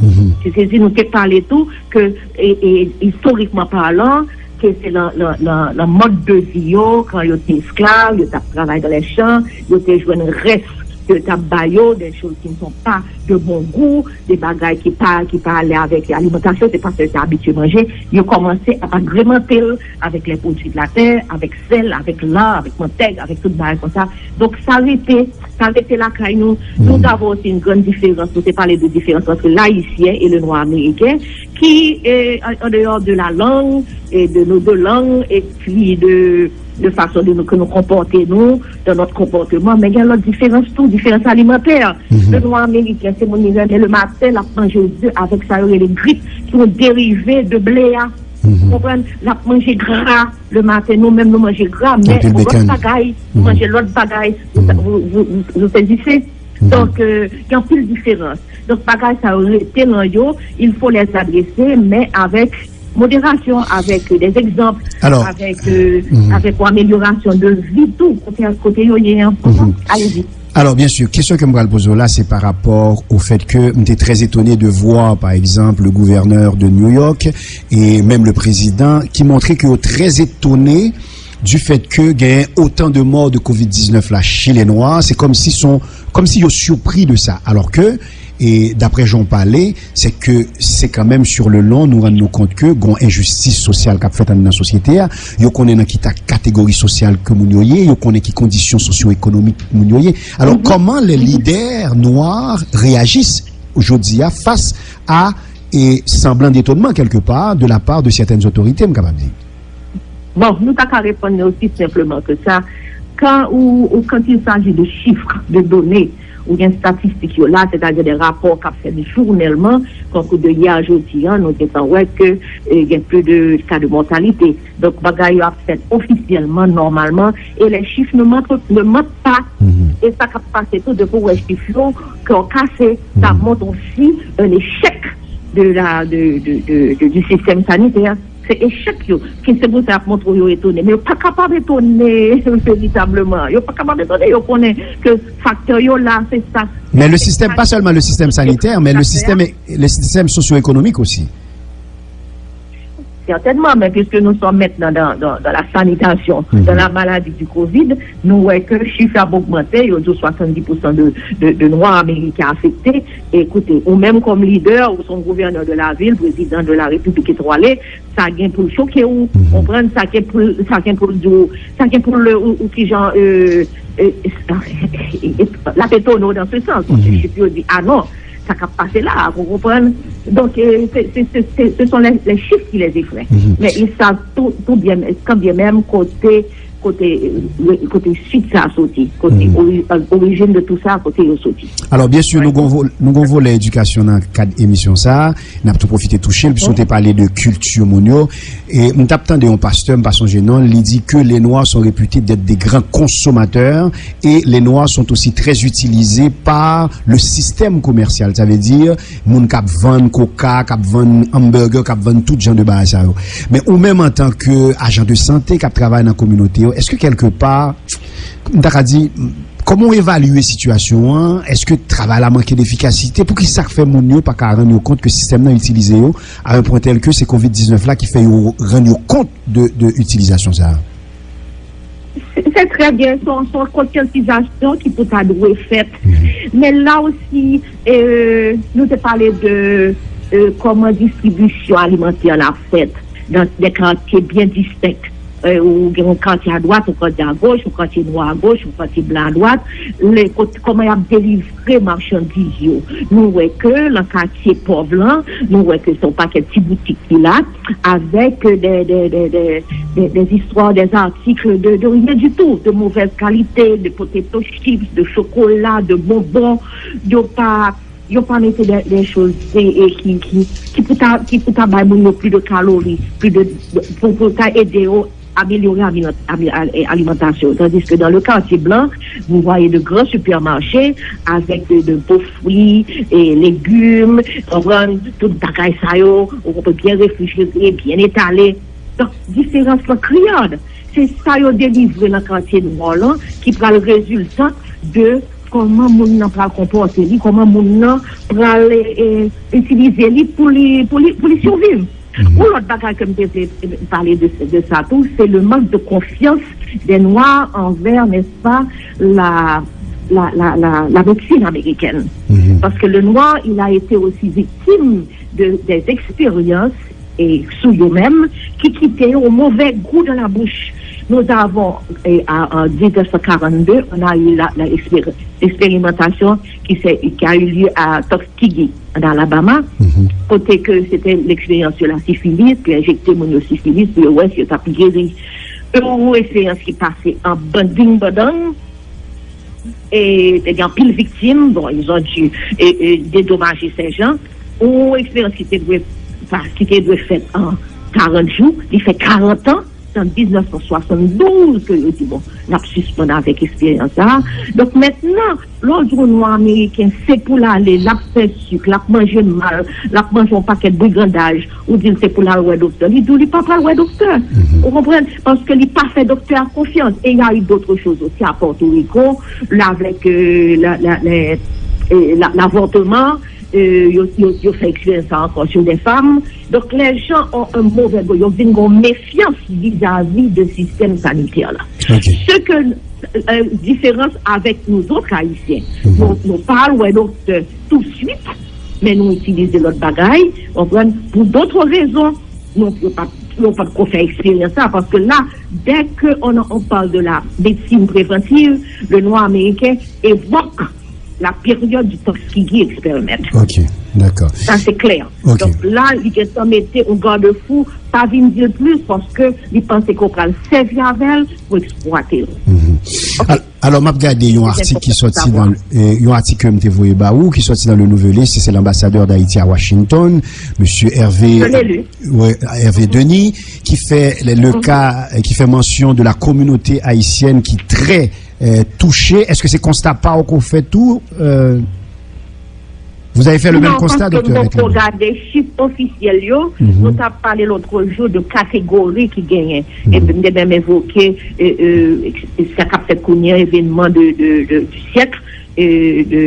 Se sezi nou te pale tou ke, e, e, istorikman palan, ke se nan, nan, nan, nan mòd de vi yo, kan yo te esklav, yo t ap travay dans les champs, yo te jwenn rès ke yo t ap ba yo, des choses qui ne sont pas de bon goût, de bagay ki pa, ki pa ale avèk alimantasyon, se pa sa yo te abitye manje, yo kòmanse ap agremante'l avèk les produits de la terre, avèk sèl, avèk la, avèk mantèg, avèk tout bagay konsa. Donk sa rete, sa rete lakay nou. Nou t ava osi yon grann diferans, nou te pale de diferans entre l'Haïtien et le noir américain, ki, eh, en, en dehors de la langue, et de nos deux langues, et puis de, de façon de nous, que nous comporter nous, dans notre comportement, men gen lòt diferans tou, diferans alimantè. Le nwa ameriken, se moun li renmen le maten, l ap manje ze avèk sa yo rele grip, ki yon derive de ble a. Konprann? L ap manje gra le maten, nou menm nou manje gra, men lòt bagay, nou manje lòt bagay, vous, vous, vous, vous saisissez? Donk, euh, gen anpil diferans. Donk, bagay sa yo rete nan yo, il faut les adresser, men avèk modération, avec euh, des exemples, Alors, avec, euh, mhm. avec une amélioration de vie, tout, côté, côté yo, il y a un Mhm. Allez-y. Alors, bien sûr, question que je vais poser là, c'est par rapport au fait que j'étais très étonné de voir, par exemple, le gouverneur de New York et même le président qui montraient qu'ils sont très étonnés du fait que gagne autant de morts de covid dix-neuf là chez les Noirs. C'est comme si sont, comme si ils sont surpris de ça. Alors que, et d'après Jean Palais, c'est que c'est quand même sur le long, nous rendons compte que gon injustice sociale qui a fait dans la société, yo konnen nan ki ta catégorie sociale que moun yo ye, yo konnen ki conditions socio-économiques moun yo ye. Alors, comment les leaders noirs réagissent aujourd'hui face à et semblant d'étonnement quelque part de la part de certaines autorités, m kapab di. Bon, nou ta ka reponn li aussi simplement que ça. Quand ou, ou quand il s'agit de chiffres, de données, ou gen statistik yo la, c'est-à-dire des rapports k ap fèt jounèlman, tankou de yè a jodi a, nou gentan wè ke eh, gen plus de cas de mortalité. Donk bagay yo ap fèt ofisyèlman, nòmalman, et les chiffres ne mentent, ne mentent pas. Et ça k ap pase tou, depi ou wè chif yo, kè w kase, ça montre aussi un échec de la, de, de, de, de, du système sanitaire. Se echèk yo, ki se pou sa ap montre yo etone. Men yo pa kapab etone veritableman. Yo pa kapab etone, yo konnen ke faktè yo la, se sa. Mais le système, pas seulement le système sanitaire, mais le système, le système socio-économique aussi. Certainement, mais puisque nous sommes maintenant dans, dans, dans la sanitation, dans la maladie du covid, nou wè ke chif ap ogmante, yo di swasanndis pousan de, de, de nwa ameriken afekte. Ekoute, ou menm kòm lidè, ou se yon gouvènè de la vil, prezidan de la repiblik etwale, sa gen pou l choke w, konprann, sa gen pou l, sa gen pou l di w, sa gen pou l ou, ou kijan, euh, euh, l ap etone w dans ce sens, paske chif yo di, ah non, sa k ap pase la, ou konprann. Donk, euh, se, se, se, se, ce sont les, les chiffres qui les effraient. Mais ils savent tout, tout bien, quand bien même kote, kote, euh, kote suite sa a soti, kote ori- euh, origine de tout ça, kote yo soti. Alors, bien sûr, nou gon vo- nou gon volè edikasyon nan kad emisyon sa a. N ap tou pwofite touche l, puisque te pale de kilti moun yo. E m t ap tande yon pastè, m pa sonje non, li di que les Noirs sont réputés d'être des grands consommateurs et les Noirs sont aussi très utilisés par le système commercial. Ça veut dire, moun k ap vann koka, k ap vann hamburger, k ap vann tout jan de bagay sa yo. Men ou menm antanke ajan de sante k ap travay nan kominote yo, èske kèlke pa, m ta ka di, kòman w evalye sitiyasyon an? Èske travay la manke defikasite? Poukisa k fè moun yo pa ka rann yo kont ke sistèm nan itilize yo a yon pwen tèl ke se covid diznèf la ki fè yo rann yo kont de, de itilizasyon sa a? Se se trè byen, se yon, se yon konsyantizasyon ki pou ta dwe fèt. Men la osi, euh, nou te pale de euh, kòman distribisyon alimantè la fèt dans des quartiers bien distincts. Euh, ou gen yon katye a dwat, yon katye a goch, yon katye nwa a goch, yon katye blan a dwat. Le, kot, kòman y ap delivre machandiz yo? Nou wè ke nan katye pòv lan, nou wè ke se yon pakèt ti boutik ki la, avec euh, des, des, des, des, des, des histoires, des articles de, de rien du tout, de mauvaise qualité, de potato chips, de chocolat, de bonbons. Yo pa, yo pa mete des, des choses et, et qui, qui, qui pou ta, qui pou ta bay moun yo plus de calories, plus de, de pou, pou ta ede yo améliorer alimentation. Tandis que dans le quartier blanc, vous voyez de grands supermarchés avec de, de beaux fruits et légumes, konprann, tout bagay sa yo, ou konprann, bien réfrigéré, bien étalé. Donk, diferans lan kriyad. Se sa yo delivre nan katye nwa lan ki pral reziltan de kòman moun nan pral konpòte li, kòman moun nan pral eh, itilize li pou li, pou li, pou li siviv. Yon lòt bagay ke m te vle pale de, de sa tou, se le manque de confiance des Noirs envers, n'est-ce pas, la, la, la, la, la médecine américaine. Parce que le noir, il a été aussi victime de, des expériences et sou yo menm, qui quittaient un mauvais goût dans la bouche. Nous avons, et en, en mille neuf cent quarante-deux, on a eu la, la expéri- l'expérimentation qui, s'est- qui a eu lieu à Tuskegee, en Alabama, côté que c'était l'expérience sur la syphilis, puis injecter mon syphilis, puis ouais, c'est ça, puis guéri. Une expérience qui passait en banding bandang, et il y a pile victime, bon, ils ont dû et, et dédommager ces gens. Une expérience qui était, qui était faite en quarante jours, il fait quarante ans, an mil nèf san swasanndouz ke yo di, bon, n ap sispann avèk eksperyans sa a. Donk, mentnan, lè w di yon nwa ameriken, se pou l ale, l ap fè sik, l ap manje mal, l ap manje yon pakèt brigandaj, ou di l se pou l al wè doktè. Li di w li pa pral wè doktè. Ou konprann? Paske li pa fè doktè a konfyans. E y a eu d'autres choses aussi à Porto Rico, avèk, euh, la, la, la, euh, la, l'avortement, euh, yo, yo, yo fè eksperyans sa ankò sur des femmes. Donc, les gens ont un mauvais goût. Yo vin gon mefyans vizavi de sistèm sanitè la. Ce que, euh, diferans avèk nou zòt Ayisyen. Nou, nou pa al wè doktè touswit, men nou itilize lòt bagay, konprann, pour d'autres raisons. Nou, yo pa, yo pa ko fè eksperyans sa, paske la, dès que on, on parle de la médecine préventive, le noir américain évoque la période du Tuskegee experiment. Ok, dakò. Sa se klè. Ok. Donk la, li gentan mete yon gadefou, pa vin di l plis, paske li panse ke w pral sèvi avè l pou eksplwate l. Al- Alò, m ap gade yon atik ki sòti nan, eh, yon atik ke m te voye ba ou, ki sòti nan Le Nouvelliste, se, se lanbasadè Dayiti a Washington, mesye Hervé, Je l'ai lu. Ouais, Hervé Denis, ki fè le, le ka, eh, ki fè mansyon de la communauté haïtienne ki trè, eh, touche. Èske se konsta pa w ke w fè tou? Eh, vous avez fait le même Non, constat, paske doktè nou Mèt poko Lembo? Gade chif ofisyèl yo, nou t ap pale lòt jou de kategori ki genyen. E m te menm evoke, euh, euh, sa k ap fèt kounye a, evenman de, de, de, du siècle, euh, de,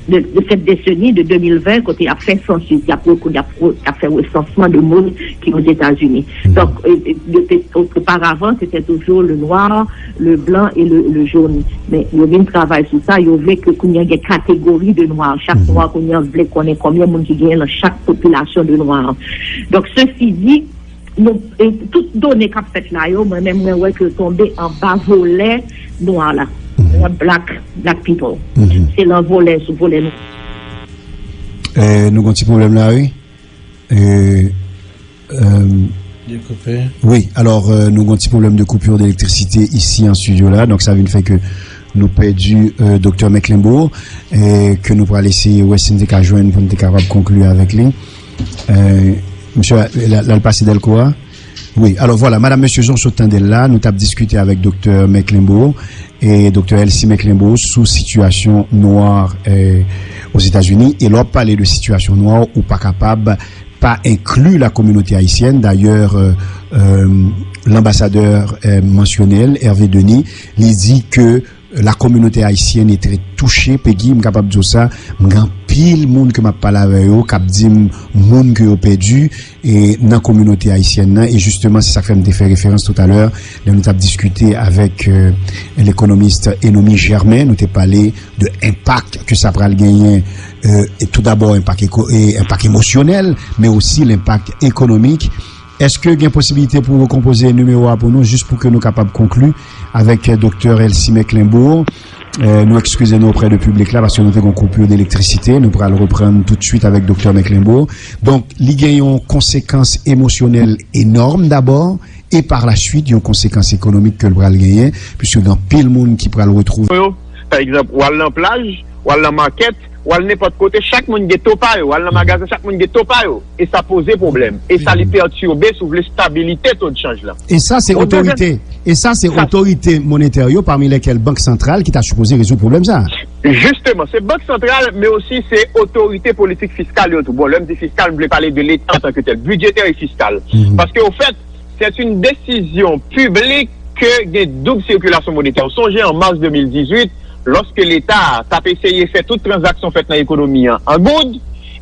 de, de cette décennie de deux mille vingt, kote y ap fè sansis, y ap, y ap, y ap fè resansman de moun ki Ozetazini. Donk, euh, euh, de, de, oparavan, se te toujou le noir, le blanc et le, le jaune. Men yo vin travay sou sa, yo vle ke kounye a gen kategori de nwa. Chak nwa kounye a vle konnen konbyen moun ki genyen nan chak popilasyon de nwa. Donk, sesi di, nou, e, tout done k ap fèt la yo, mwen menm mwen wè ke yo tonbe anba volè nwa la. Black, black people. Se lan volè, sou volè nwa. Eh, nou gon ti pwoblèm la, wi. Eh, eh, Li koupe. Wi, alò, euh, nou gon ti pwoblèm de coupure d'électricité isi an estidyo la, donk sa vin fè ke nou pèdi, euh, doktè Mèklenbo, eh, ke nou pral eseye wè si n te ka jwenn pou n te kapab konkli avèk li. Eh, misye, l al, l al pase Dèlko a? Wi, alò vwala, madam, mesye, jan w sot tande l la, nou t ap diskite avèk doktè Mèklenbo, e doktè Elsie Mèklenbo sou sitiyasyon nwa, eh, Ozetazini. E lè w ap pale de sitiyasyon nwa, ou pa kapab pa enkli la communauté haïtienne. D'ailleurs, euh, euh, l'ambassadeur, euh, mansyone l, Hervé Denis, li di ke la communauté haïtienne est très touchée. Peggy, m kapab di w sa, m gen anpil moun ke m ap pale avè yo, k ap di m moun ke yo pèdi, e nan kominote ayisyèn nan. E jisteman, se sa k fè m te fè referans toutalè, lè nou t ap diskite avèk, euh, lekonomis Enomy Germain, nou te pale de enpak ke sa pral genyen, euh, e tou dabò enpak eko-, e enpak emosyonèl, men osi lenpak ekonomik. Èske gen posibilite pou w rekonpoze nimewo a pou nou, jis pou ke nou kapab konkli avèk, euh, doktè Elsie Mèklenbo? Euh, nou ekskize nou oprè de piblik la paske nou te gen yon koupur de elektrisite. Nou pral reprann toutswit avèk doktè Mèklenbo. Donk, li gen yon konsekans emosyonèl enòm dabò, e par la suite, yon konsekans ekonomik ke l pral genyen, piske gen anpil moun ki pral retwouve. Yo, pa egzanp, w al nan plaj, w al nan makèt, w al nenpòt kote, chak moun gen to pa yo, w al nan magazen, chak moun gen to pa yo. E sa poze pwoblèm. E sa li pètibè, si w vle, stabilite to de chanj lan. E sa, se Yon dezyenm- otorite. E sa, se Sa- otorite monetè yo, pami lèkèl Bank Santral, ki ta sipoze rezoud pwoblèm sa. Jisteman, se Bank Santral, men osi se otorite politik fiskal yo tou. Bon, lè m di fiskal, m vle pale de Leta antanke tèl, bidjetè e fiskal. Paske, ofèt, c'est une décision publique ke gen doub sikilasyon monetè. Ou sonje an mas de mil dizuit, lòske Leta t ap eseye fè tout tranzaksyon fèt nan ekonomi an an goud,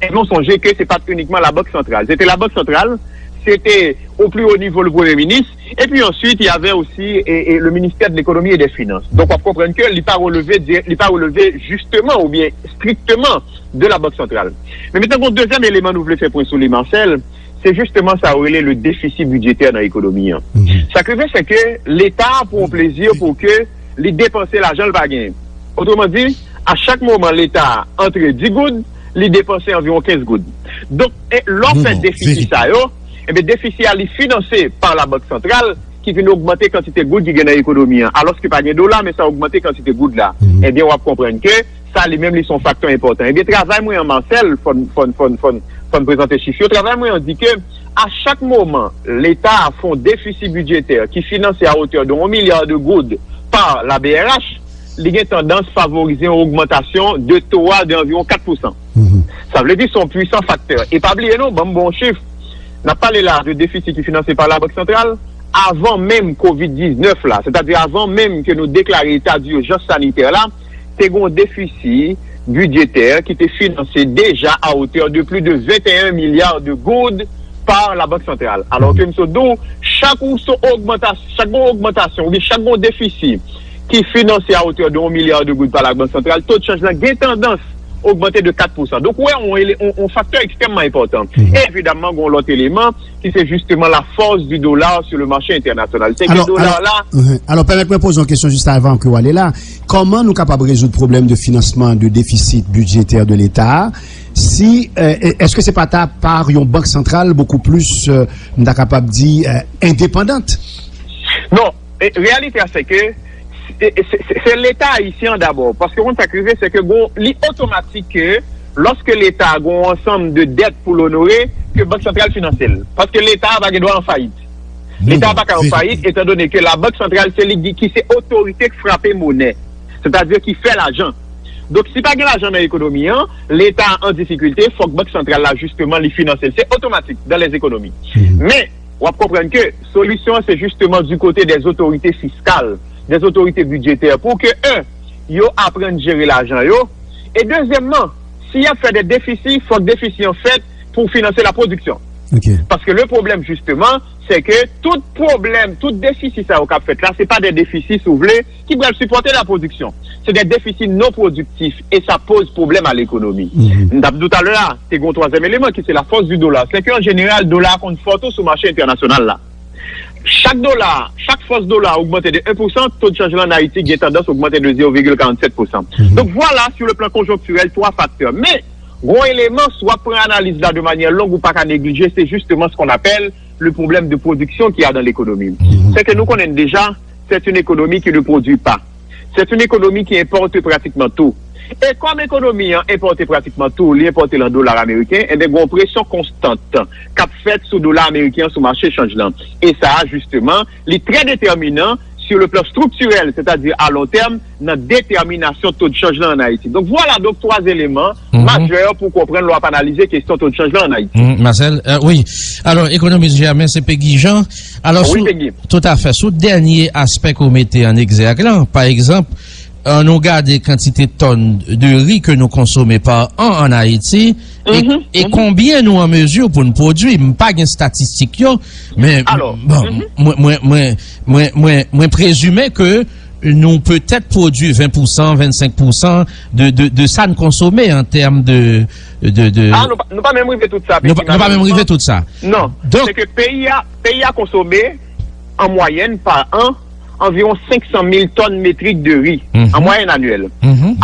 e nou sonje ke se pa t inikman Labank Santral. Se te Labank Santral, se te o pli wo nivo le premye minis, epi answit, y avè osi e, e, le ministère de l'économie et des finances. Donk, w ap konprann ke li pa releve, di- li pa releve jisteman oubyen strikteman de Labank Santral. Men mentnan, gon dezyèm eleman nou vle fè pwen sou li, Marcel, se jisteman sa yo rele le déficit budgétaire nan ekonomi an. Sa k rive, se ke Leta a pran plezi pou ke li depanse lajan l pa genyen. Otreman di, a chak moman Leta a antre dis goud, li depanse anviwon kenz goud. Donk, e, lè w fè defisi sa yo, ebyen, defisi a li finanse pa Labank Santral, ki vin ogmante kantite goud ki gen nan ekonomi an. Alòske pa gen dola, men sa ogmante kantite goud la. Ebyen, w ap konprann ke Sa li menm li se yon faktè enpòtan. Ebyen, travay mwen an, Marcel, fò n, fò n, fò n, fò n, fò n prezante chif yo. Travay mwen an di ke a chak moman Leta a fè yon defisi bidjetè ki finanse a otè de yon milya de goud pa la B R H, li gen tandans favorize yon ogmantasyon de to a de anviwon kat pousan. Sa vle di se yon pwisan faktè. E pa bliye non, ban m ba w yon chif. N ap pale la de defisi ki finanse pa Labank Santral. Avan menm kovid diznèf la, sètadi avan menm ke nou deklare eta dijans sanitè la, te gen yon defisi bidjetè ki te finanse deja a otè de plis de venteyen milya de goud pa Labank Santral. Alò ke m sot di w, chak ou sou ogmantas-, chak gon ogmantasyon, oubyen chak gon defisi ki finanse a otè de yon milya de goud pa Labank Santral, to de chanj lan gen tandans ogmante de kat pousan. Donk, ou wè, yon ele-, yon, yon faktè ekstrèmman enpòtan. E evidaman, gon lòt eleman ki se jisteman la force du dollar sur le marché international. Se ke dola la. Alò, pèmèt mwen poze yon kesyon jis avan ke w ale la. Kòman nou kapab rezoud pwoblèm de finansman de defisit bidjetè de Leta a? Si, euh, èske se pa ta pa yon bank santral beaucoup plus, euh, m ta kapab di, euh, endepandant? Non, e, reyalite a se ke se, se, se, se Leta ayisyen an dabò. Paske konn sa k rive, se ke gon, li otomatik ke lòske Leta a gon ansanm de dèt pou l onore, ke Bank Santral finanse l. Paske Leta a pa gen dwa an fayit. Leta a pa ka an fayit, etandone ke Labank Santral se li ki, ki se otorite k frape monè, sètadi ki fè lajan. Donk, si pa gen lajan nan ekonomi an, Leta an difikilte, fòk Bank Santral la, jisteman, li finanse l. Se otomatik dans les économies. Men, w ap konprann ke solisyon an, se jisteman du côté des autorités fiscales, des autorités budgétaires, pou ke, un, yo aprann jere lajan yo, e dezyèmman, si y ap fè de defisi, fòk defisi an fèt pou finanse la pwodiksyon. Paske le pwoblèm, jisteman, se ke tout pwoblèm, tout defisi sa yo k ap fèt la, se pa de defisi, si w vle, ki pral sipòte la pwodiksyon. Se de defisi non pwodiktif e sa poze pwoblèm a lekonomi. M t ap di w talè a, te gen yon twazyèm eleman ki se la force du dollar. Se ke an jeneral, dola a konn fò tou sou mache entènasyonal la. Chak dola, chak fòs dola a ogmante de en pousan, to de chanj lan an Ayiti gen tandans ogmante de zero virgule quarante-sept pour cent. Donk, vwala, sur le plan conjoncturel, twa faktè. Men, gon eleman, si w ap pran analiz la de manyè long, ou pa ka neglije, se jisteman ce qu'on appelle le problème de production qu'il y a dans l'économie. Se ke nou konnen deja, c'est une économie qui ne produit pas. C'est une économie qui importe pratiquement tout. E kòm ekonomi an enpòte pratikman tou, li enpòte l an dola ameriken, enben, gen yon presyon konstant k ap fèt sou dola ameriken an sou mache chanj lan. E sa a, jisteman, li trè detèminan sur le plan structurel, c'est-à-dire à long terme, nan detèminasyon to de chanj lan an Ayiti. Donk, vwala donk twa eleman majè pou konprann lè w ap analize kesyon to de chanj lan an Ayiti. Marcel, euh, wi. Alò, ekonomis Germain, se Peggy Jean. Alò, sou, tout à fait. Sou dènye aspè ke w mete an egzèg lan, pa egzanp, an nou gade kantite tòn de ri ke nou konsome pa an an Ayiti, e, e konbyen nou an mezi pou n pwodui. M pa gen estatistik yo, men, bon, mwen, mwen, mwen, mwen, mwen, mwen prezime ke nou petèt pwodui ven pousan, vennsenk pousan de, de, de sa n konsome an tèm de, de, de... Ah, nou pa, nou pa menm rive tout sa, nou pa, nou pa menm rive tout sa. Non. Donk, se ke peyi a, peyi a konsome, an mwayèn, pa an, anviwon senk san mil tòn metrik de ri, an mwayèn anyèl.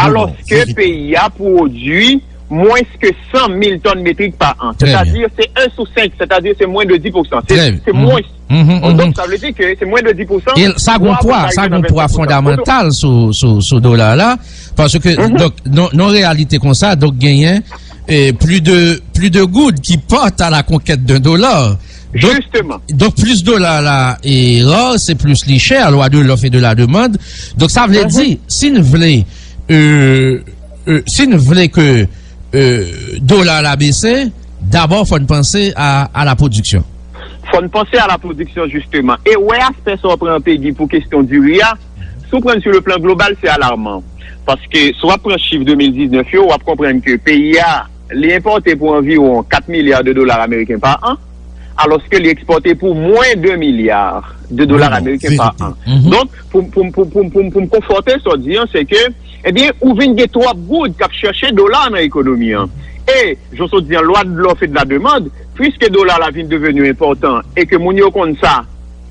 Alòske peyi a pwodui mwens ke san mil tòn metrik pa an. Sètadi, se en sou senk, sètadi, se mwens de dis pousan. Se, se mwens. Donk, sa vle di ke se mwens de dis pousan. E sa gon pwa, sa gon pwa fondamantal sou, sou, sou dola la, paske, donk, nan, nan reyalite konsa, donk, genyen, e, plis de, plis de goud ki partent à la conquête d'un dollar. Donk, donk, plis dola la e ra, se plis li chè, loi de l'offre et de la demande. Donk, sa vle di, si n vle, e, e, si n vle ke, e, dola la bese, dabò, fò n panse a, a la pwodiksyon. Fò n panse a la pwodiksyon, jisteman. E wè aspè sa w pran, Peggy, pou kesyon di ri a, si w pran sur le plan global, se alarman. Paske, si w ap pran chif de mil diznèf yo, w ap konprann ke peyi a, li enpòte pou anviwon kat milya de dola ameriken pa an, alòske li ekspòte pou mwens de milya de dola ameriken pa an. Donk, pou, pou, pou, pou, pou, pou m konfòte sa w di an, se ke, ebyen, ou vin gen twòp goud k ap chèche dola nan ekonomi an. E, jan w di an, lwa de lòf e de la demann, piske dola la vin deveni enpòtan e ke moun yo konn sa,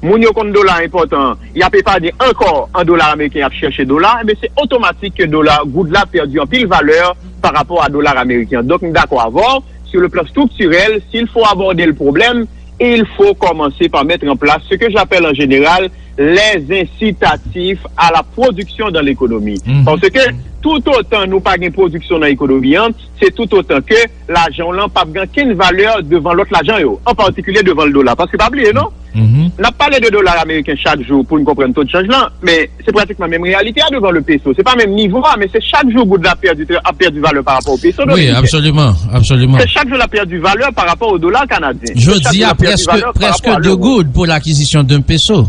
moun yo konn dola enpòtan, y ap epaye ankò an dola ameriken, y ap chèche dola, enben se otomatik ke dola, goud la pèdi anpil valè pa rapò a dola ameriken. Donk, m dakò avè w, sur le plan structurel, s'il faut aborder le problème, Il faut commencer par mettre en place ce que j'appelle en général les incitatifs à la production dans l'économie. Paske tout otan nou pa gen pwodiksyon nan ekonomi an, se tout otan ke lajan w lan p ap gen kenn valè devan lòt lajan yo, an patikilye devan l dola. Paske pa bliye non, n ap pale de dola ameriken chak jou pou n konprann to de chanj lan, men se pratikman menm reyalite a devan le peso. Se pa menm nivo a, men se chak jou goud la ap pèdi, ap pèdi valè pa rapò o peso dominiken. Wi, absoliman, absoliman. Se chak jou l ap pèdi valè pa rapò o dola kanadyen. Jodi a, prèske, prèske de goud pou lakizisyon d'un peso.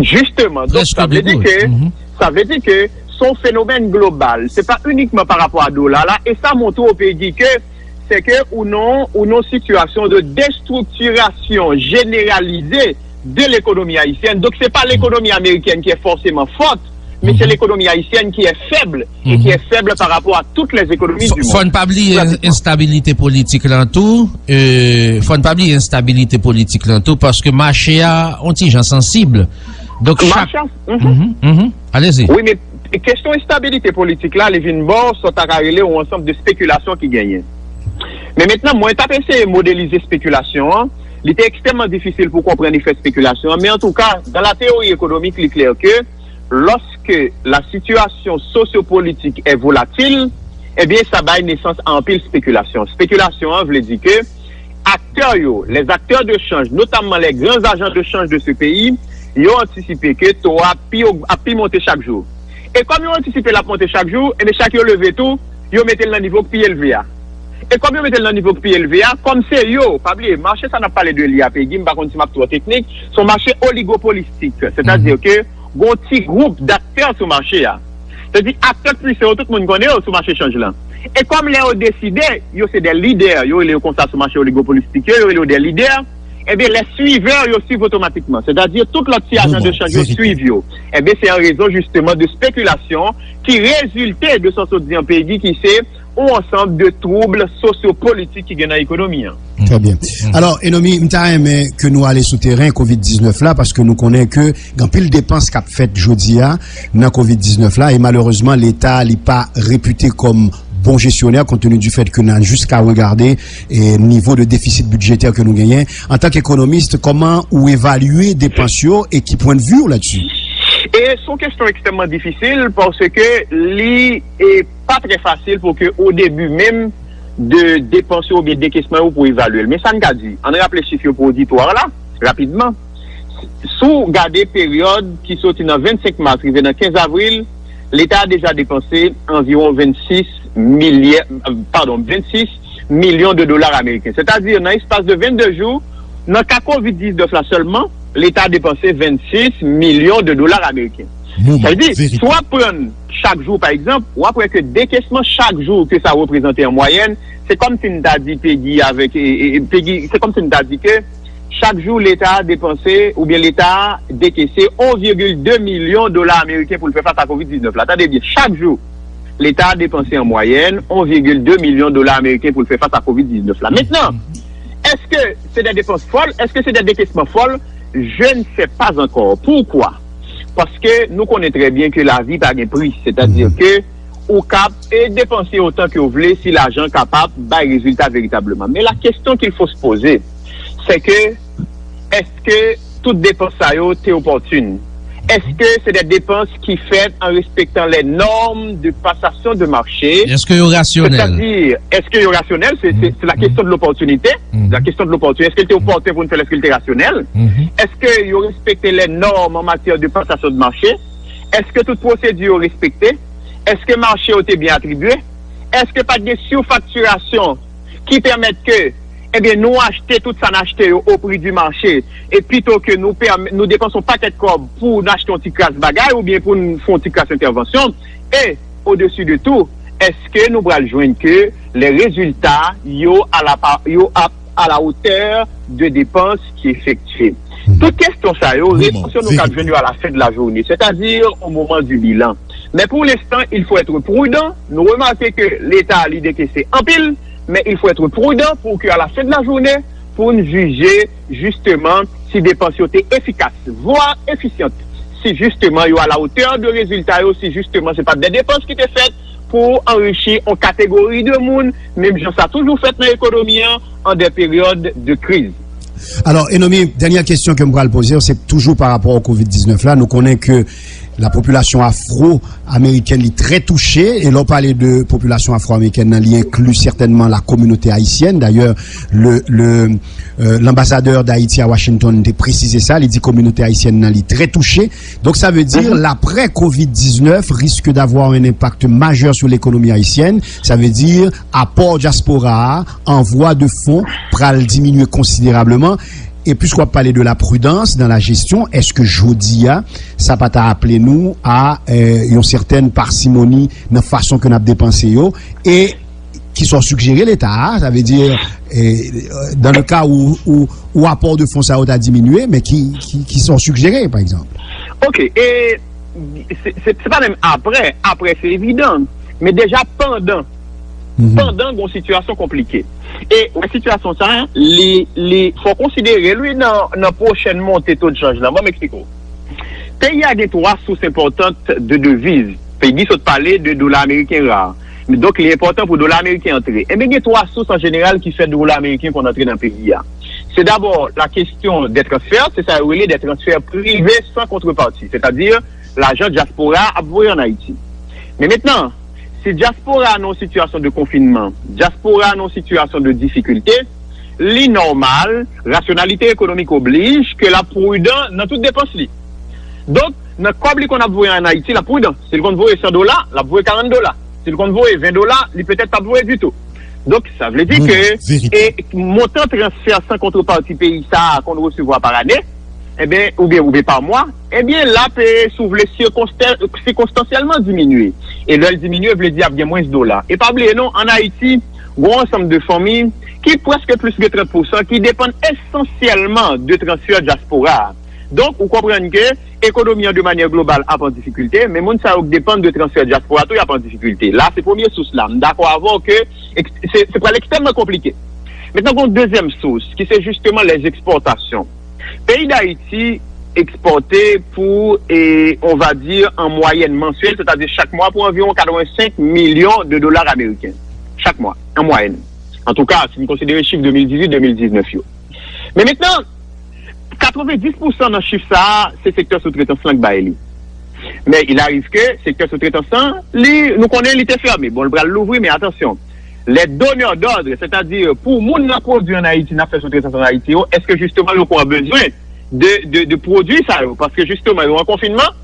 Jisteman, donk sa vle di ke, sa vle di ke se yon fenomèn global. Se pa inikman pa rapò a dola la, e sa montre w, Pegi, ke se ke ou nan, ou nan sitiyasyon de destriktirasyon jeneralize de lekonomi ayisyèn. Donk, se pa lekonomi amerikèn ki est forcément forte, men se lekonomi ayisyèn ki est faible, e ki est faible par rapport à toutes les économies du monde. Fò n pa bliye enstabilite politik lan tou. E, fò n pa bliye enstabilite politik lan tou, paske mache a on ti jan sansib. Donk, chak... Mache a, mhm. Alezi. Wi, men kesyon enstabilite politik la, li vin ba w sa w ta ka rele yon ansanm de spekilasyon ki genyen. Men mentnan, mwen t ap eseye modelize spekilasyon an. Li te ekstrèmman difisil pou konprann efè spekilasyon an, men antouka, dans la théorie économique, li klè ke lorsque la situation sociopolitique est volatile, ebyen, sa bay nesans a anpil spekilasyon. Spekilasyon an vle di ke aktè yo, les acteurs de change, notamman les grands agents de change de ce pays, yo antisipe ke to a ap pi, ap pi monte chak jou. E kòm yo antisipe l ap monte chak jou, ebyen, chak yo leve tou, yo mete l nan nivo k pi elve a. E kòm yo mete l nan nivo k pi elve a, kòm se yo, pa bliye, mache sa n ap pale de li a, Pegi, m pa konn si m ap twò teknik, se yon mache oligopolistik. Sètadi ke gon ti gwoup daktè sou mache a. Sètadi aktè k pwisan yo, tout moun konnen yo sou mache chanj lan. E kòm lè yo deside, yo se de lidè, yo rele yo konsa sou mache oligopolistik yo, yo rele yo de lidè, ebyen, les suiveurs yo suiv otomatikman. Sètadi tout lòt ti ajan de chanj yo suiv yo. Ebyen, se an rezon jisteman de spekilasyon ki rezilte de sa w sot di an, Pegi, ki se yon ansanm de twoub sosyopolitik ki gen nan ekonomi an. Trè byen. Alò, Enomi, m ta renmen ke nou ale sou teren kovid diznèf la, paske nou konnen ke gen anpil depans k ap fèt jodi a nan kovid diznèf la, e malerezman, Leta, li pa repite kòm bon jesyonè, kont tenu du fèt ke n a jis ka regade, e, nivo de defisit bidjetè ke nou genyen. Antanke ekonomis, kòman ou evalye depans yo e ki pwendvi w ladsi? E se yon kesyon ekstrèmman difisil, paske li, e, pa trè fasil pou ke o debi menm de depans yo oubyen dekesman yo pou evalye l. Men sa n ka di, ann raple chif yo pou oditwa la, rapidman. Si w gade peryòd ki soti nan vennsenk mas rive nan kenz avril, Leta a deja depanse anviwon vennsis milya, padon, vennsis milyon de dola ameriken. Sètadi, nan espas de vennde jou, nan ka kovid diznèf la sèlman, Leta a depanse vennsis milyon de dola ameriken. Sa vle di, si w ap pran chak jou, pa egzanp, w ap wè ke dekesman chak jou ke sa reprezante an mwayèn, se kòmsi n ta di Pegi avèk, e, e, Pegi, se kòmsi n ta di ke chak jou Leta a depanse, oubyen Leta a dekese yon vigil de milyon dola ameriken pou l fè fas a kovid diznèf la. Tande byen, chak jou, Leta a depanse an mwayèn yon vigil de milyon dola ameriken pou l fè fas a kovid diznèf la. Mentnan, èske se de depans fòl? Èske se de dekesman fòl? Je ne sais pas encore. Pourquoi? Paske nou konnen trè byen ke lavi pa gen pri. Sètadi ke ou kab e depanse otan ke w vle si lajan kapab bay rezilta veritableman. Men la question qu'il faut se poser, c'est que, èske tout depans sa yo te opòtin? Èske se de depans ki fèt an respektan les normes de passation de marché? Èske yo rasyonèl? Sètadi, èske yo rasyonèl? Se, se, se la kesyon de lopòtinite. La kesyon de lopòtinite. Èske l te opòten pou n fè l? Èske l te rasyonèl? Èske yo respekte les normes en matière de passation de marché? Èske tout pwosedi yo respekte? Èske mache yo te byen atribye? Èske pa t gen sifaktirasyon ki pèmèt ke, ebyen, nou achte tout sa n achte yo au prix du marché, e pito ke nou pèmè-, nou depanse yon pakèt kòb pou n achte yon ti kras bagay oubyen pou n fè yon ti kras entèvansyon? E, au-dessus de tout, èske nou pral jwenn ke les résultats yo à la pa-, yo ap à la hauteur de dépenses ki efektye? Tout kesyon sa yo, repons yo nou kab jwenn yo à la fin de la journée, c'est-à-dire au moment du bilan. Mais pour l'instant, il faut être prudent. Nou remake ke Leta li dekese anpil, men il faut être prudent pou ke à la fin de la journée, pou n jije jisteman si depans yo te efikas, vwa efisyan, si jisteman yo à la hauteur de rezilta yo, si jisteman se pa de depans ki te fèt pou anrichi yon kategori de moun, menm jan sa toujou fèt nan ekonomi an, an de peryòd de kriz. Alò, Enomy, dènyè kesyon ke m pral poze w, se toujou pa rapò a kovid diznèf la. Nou konnen ke la popilasyon afro-amerikèn li trè touche, e lè w pale de popilasyon afro-amerikèn nan, li enkli sètènman la kominote ayisyèn. Dayè, le, le, euh, l'ambassadeur d'Haïti à Washington te presize sa, li di kominote ayisyèn nan li trè touche. Donk, sa vle di, l'après kovid diznèf risque d'avoir un impact majeur sur l'économie haïtienne. Sa vle di, apò dyaspora a, anvwa de fon, pral diminye konsiderableman. E piske w ap pale de la prudence dans la gestion, èske jodi a, sa pa ta aple nou a, euh, yon sètèn pasimoni nan fason ke n ap depanse yo? E kisa w sigjere Leta a, sa vle di, euh, dans le cas où, où, où apò de fon sa yo ta diminye, men ki, ki, kisa w sigjere, pa egzanp? Ok, e se, se, se pa menm apre, apre se evidan, men deja pandan, pandan gon sitiyasyon konplike. E wè sitiyasyon sa, li, li, fò konsidere l, wi, nan, nan pwochèn monte to de chanj lan. Ban m eksplike w. Peyi a gen twa sous enpòtan de deviz. Peggy sot pale de dola ameriken ra. Donk, li enpòtan pou dola ameriken antre. Ebyen, gen twa sous an jeneral ki fè dola ameriken konn antre nan peyi a. Se dabò la kesyon de transfè, se sa yo rele de transfè prive san kontrepati, sètadi lajan dyaspora ap voye ann Ayiti. Men mentnan, si dyaspora nan yon sitiyasyon de konfinman, dyaspora nan yon sitiyasyon de difikilte, li nòmal, rasyonalite ekonomik oblij ke l ap pridan nan tout depans li. Donk, nan kòb li konn ap voye ann Ayiti, l ap pridan. Si l konn voye san dola, l ap voye karant dola. Si l konn voye ven dola, li petèt p ap voye ditou. Donk, sa vle di ke e montan transfè san kontrepati peyi sa a konn resevwa pa ane, ebyen, oubyen, oubyen pa mwa, ebyen, l ap, e, si w vle, sikonstè-, sikonstansyèlman diminye. E lè l diminye, vle di ap gen mwens dola. E pa bliye non, ann Ayiti, gen yon ansanm de fanmi ki prèske plis ke trant pousan ki depann esansyèlman de transfè dyaspora a. Donk, ou konprann ke ekonomi an de manyè global ap an difikilte, men moun sa yo k depann de transfè dyaspora tou, y ap an difikilte. La, se premye sous la. M dakò avè w ke eks-, se, se pral ekstrèmman konplike. Mentnan, gen yon dezyèm sous, ki se jisteman lèzekspòtasyon. Peyi Dayiti ekspòte pou, e, on va dire, an mwayèn mansyèl, sètadi chak mwa, pou anviwon katrevensenk milyon de dola ameriken. Chak mwa, an mwayèn. Antouka, si n konsidere chif de mil dizuit, de mil diznèf yo. Men mentnan, katrevendis pousan nan chif sa a, se sektè soutretans lan k bay li. Men il arrive ke sektè soutretans lan, li, nou konnen li te fèmen. Bon, l pral louvri, men atansyon. Les donneurs d'ordre, sètadi pou moun nan pwodui ann Ayiti, n ap fè soutretans ann Ayiti yo, èske jisteman yo pran bezwen de, de, de pwodui sa yo? Paske jisteman, yo an konfinman,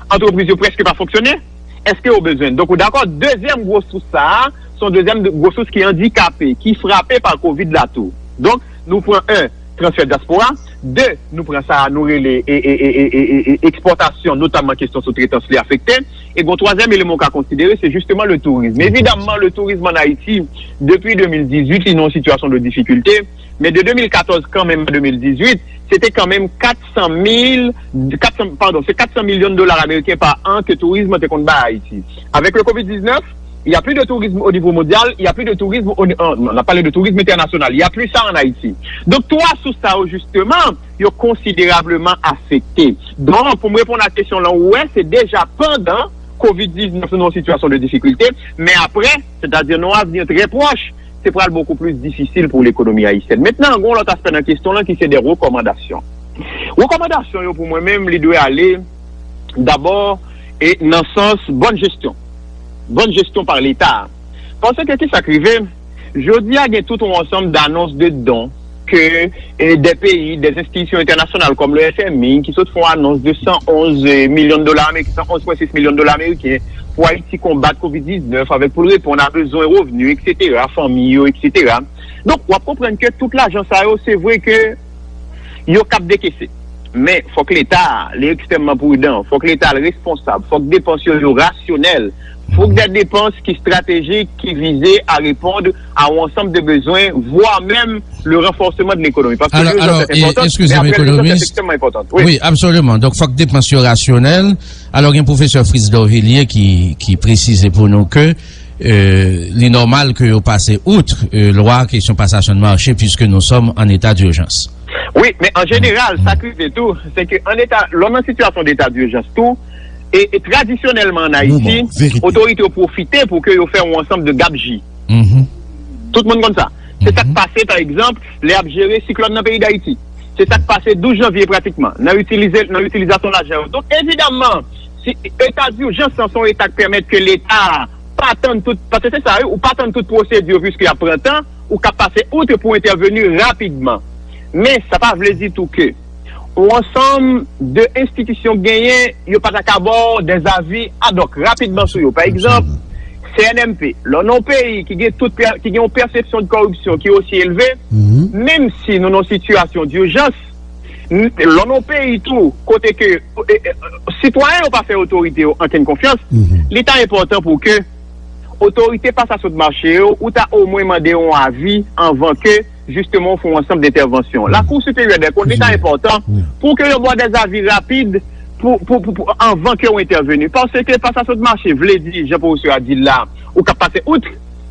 antrepriz yo prèske pa fonksyone. Èske yo bezwen? Donk, ou dakò, dezyèm gwo sous sa a, se yon dezyèm gwo sous ki andikape, ki frape pa kovid la tou. Donk, nou pran, en, transfè dyaspora, de, nou pran sa a nou rele e, e, e, e, e, e, ekspòtasyon, notamman kesyon soutretans li afekte, e gon twazyèm eleman w ka konsidere, se jisteman le tourisme. Evidamman, le tourisme ann Ayiti, depi de mil dizuit, li nan yon sitiyasyon de difikilte, men de de mil katòz kanmenm a de mil dizuit, se te kanmenm kat san mil, kat san, padon, se kat san milyon dola ameriken pa an ke tourisme te konn bay Ayiti. Avèk le kovid diznèf, il y a plus de tourisme au niveau mondial, il y a plus de tourisme au, euh, non, on a parlé de tourisme international, il y a plus ça en Haïti. Donk, twa sous sa yo, jisteman, yo konsiderableman afekte. Donk, pou m reponn a kesyon lan, ou wè, se deja pandan kovid diznèf, nou nan yon sitiyasyon de difikilte, men apre, sètadi nan yon avni trè pwòch, se pral bokou plis difisil pou lekonomi ayisyèn. Mentnan, gen yon lòt aspè nan kesyon lan ki se de rekòmandasyon. Rekòmandasyon yo, pou mwen menm, li dwe ale dabò e nan sans bòn jesyon. Bòn jesyon pa Leta. Paske kisa k rive? Jodi a, gen tout yon ansanm d'annonces de dons ke, e, de peyi, de enstitisyon entènasyonal kòm le F M I, ki sot fè yon anons de san onz milyon dola ameriken, san onz pwen sis milyon dola ameriken pou Ayiti konbat kovid diznèf avèk pou l reponn a bezwen revni, etsetera, fanmi yo, etsetera. Donk, w ap konprann ke tout lajan sa yo, se vre ke yo k ap dekese. Men, fòk Leta, li ekstrèmman pridan, fòk Leta l responsab, fòk depans yo, yo rasyonèl, fòk de depans ki estratejik, ki vize a reponn a yon ansanm de bezwen, vwa menm le ranfòseman de lekonomi. Paske alò, alò, e, enpòtan, eskize m, men apre, ekonomis, ekstrèmman enpòtan. Wi, absoliman. Donk, fòk depans yo rasyonèl. Alò, gen pwofesè Fritz Dorvilliers ki, ki presize pou nou ke, e, li nòmal ke yo pase out, e, lwa kesyon pasasyon de mache, puisque nous sommes en état d'urgence. Wi, men an jeneral, sa k rive tou, se ke an eta, lè w nan sitiyasyon deta dijans tou, e, e tradisyonèlman ann Ayiti, otorite yo pwofite pou ke yo fè yon ansanm de gabji. Tout moun konn sa. Se sa k pase, pa egzanp, lè y ap jere siklòn nan peyi Dayiti. Se sa k pase douz janvye pratikman, nan itilize, nan itilizasyon lajan yo. Donk, evidaman, si eta dijans lan se yon eta k pèmèt ke Leta pa tann tout, paske se sa, wi, ou pa tann tout pwosedi yo, piske y ap pran tan, ou ka pase out pou entèveni rapidman. Men, sa pa vle di tou ke yon ansanm de enstitisyon genyen, yo pa ta ka ba w dèzavi adòk rapidman sou yo. Pa egzanp, C N M P, lè w nan yon peyi ki gen tout pè-, ki gen yon pèsepsyon de kòripsyon ki osi elve, menm si nou nan yon sitiyasyon dijans, n-, lè w nan yon peyi tou, kote ke, e, e, sitwayen yo pa fè otorite yo ankenn konfyans, li ta enpòtan pou ke otorite pa sa sot mache yo, ou ta omwen mande yon avi anvan ke, jisteman, ou fè yon ansanm de entèvansyon. Lakou Siperyè dè Kont, li ta enpòtan pou ke yo ba w dèzavi rapid pou, pou, pou, pou, anvan ke ou entèveni. Paske pa sa sot mache vle di, jan pwofesè a di l la, ou ka pase out,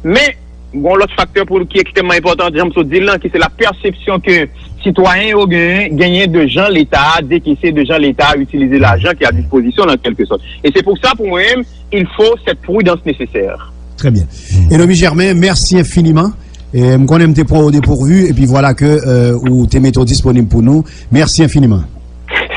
men gen yon lòt faktè pou ki ekstrèmman enpòtan, jan m sot di l lan, ki se la pèsepsyon ke sitwayen yo genyen, genyen de jan Leta a dekese, de jan Leta a itilize lajan ki a dispozisyon l an kèlke sòt. E se pou sa, pou mwen menm, il faut cette prudence nécessaire. Très bien. Enomi Germain, merci infiniment. E, m konnen m te pran w o depourvu, epi vwala ke, euh, ou te mete w disponib pou nou. Merci infiniment.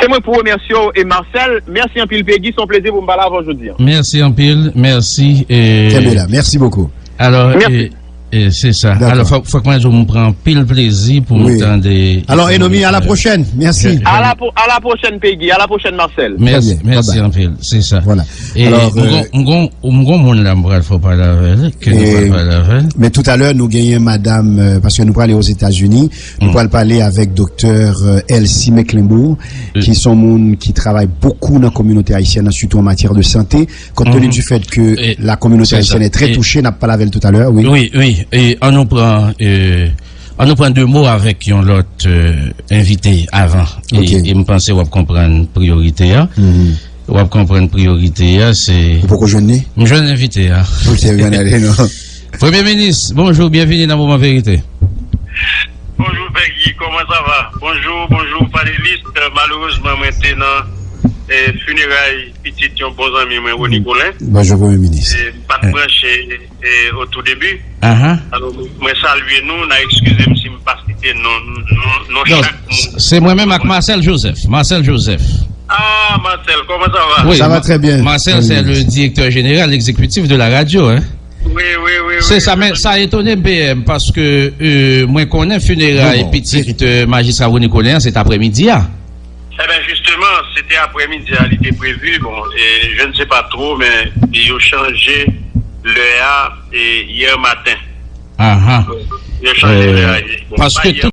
Se mwen pou remèsye w, e Marcel, mèsi anpil, Peggy, se yon plezi pou m pale avè w jodi a. Mèsi anpil, mèsi. E, kenbe la, merci beaucoup. Alò, e, e, se sa. Dakò. Alò, fòk, fòk mwen di w, m pran anpil plezi pou m tande. Alò, Enomi, à la prochaine. Merci. À la pro-, à la prochaine, Peggy. À la prochaine, Marcel. Mèsi, mèsi anpil. Se sa. Voilà. E alò, m gon, m gon, m gon moun la m pral fè w pale avè l, ke nou pral pale avè l. Men toutalè, nou genyen madanm, euh, paske nou prale Ozetazini, nou pral pale avèk doktè, euh, Elsie Mecklembourg, ki se yon moun ki travay bokou nan kominote ayisyèn nan, sitou an matyè de sante. Compte tenu du fait que la communauté haïtienne est très touchée, n ap pale avè l toutalè, wi. Wi, wi. E ann nou pran, e, ann nou pran de mo avèk yon lòt, e, envite avan. E, e m panse w ap konprann priyorite a. W ap konprann priyorite a, se... Ou poko jwenn li? M jwenn envite a. Ok, byen ale, non. Premye Minis, bonjou, byenvini nan Moman Verite. Bonjou, Peggy, comment ça va? Bonjou, bonjou, panelis. Malerezman, mwen te nan, e, fineray pitit yon bon zanmi mwen, Rony Colin. Bonjou, Premye Minis. E, m pa t branche, e, o tou debi. Alò, mwen salye nou, n a eskize m si m pa site non, non, non chak moun. Se mwen menm ak Marcel Joseph. Marcel Joseph. Ah, Marcel, comment ça va? Oui, ça va très bien. Marcel, c'est le directeur général exécutif de la radio, hein? Wi, wi, wi. Se sa, men sa etone m, P M, paske, euh, mwen konnen fineray pitit, euh, majistra Rony Colin an, se t aprèmidi a. Eben, jisteman, se te aprèmidi a, li te previ. Bon, e, je ne sais pas trop, men yo chanje lè a, e, yè maten. Aha. Yo chanje lè a. Bon, paske pa yè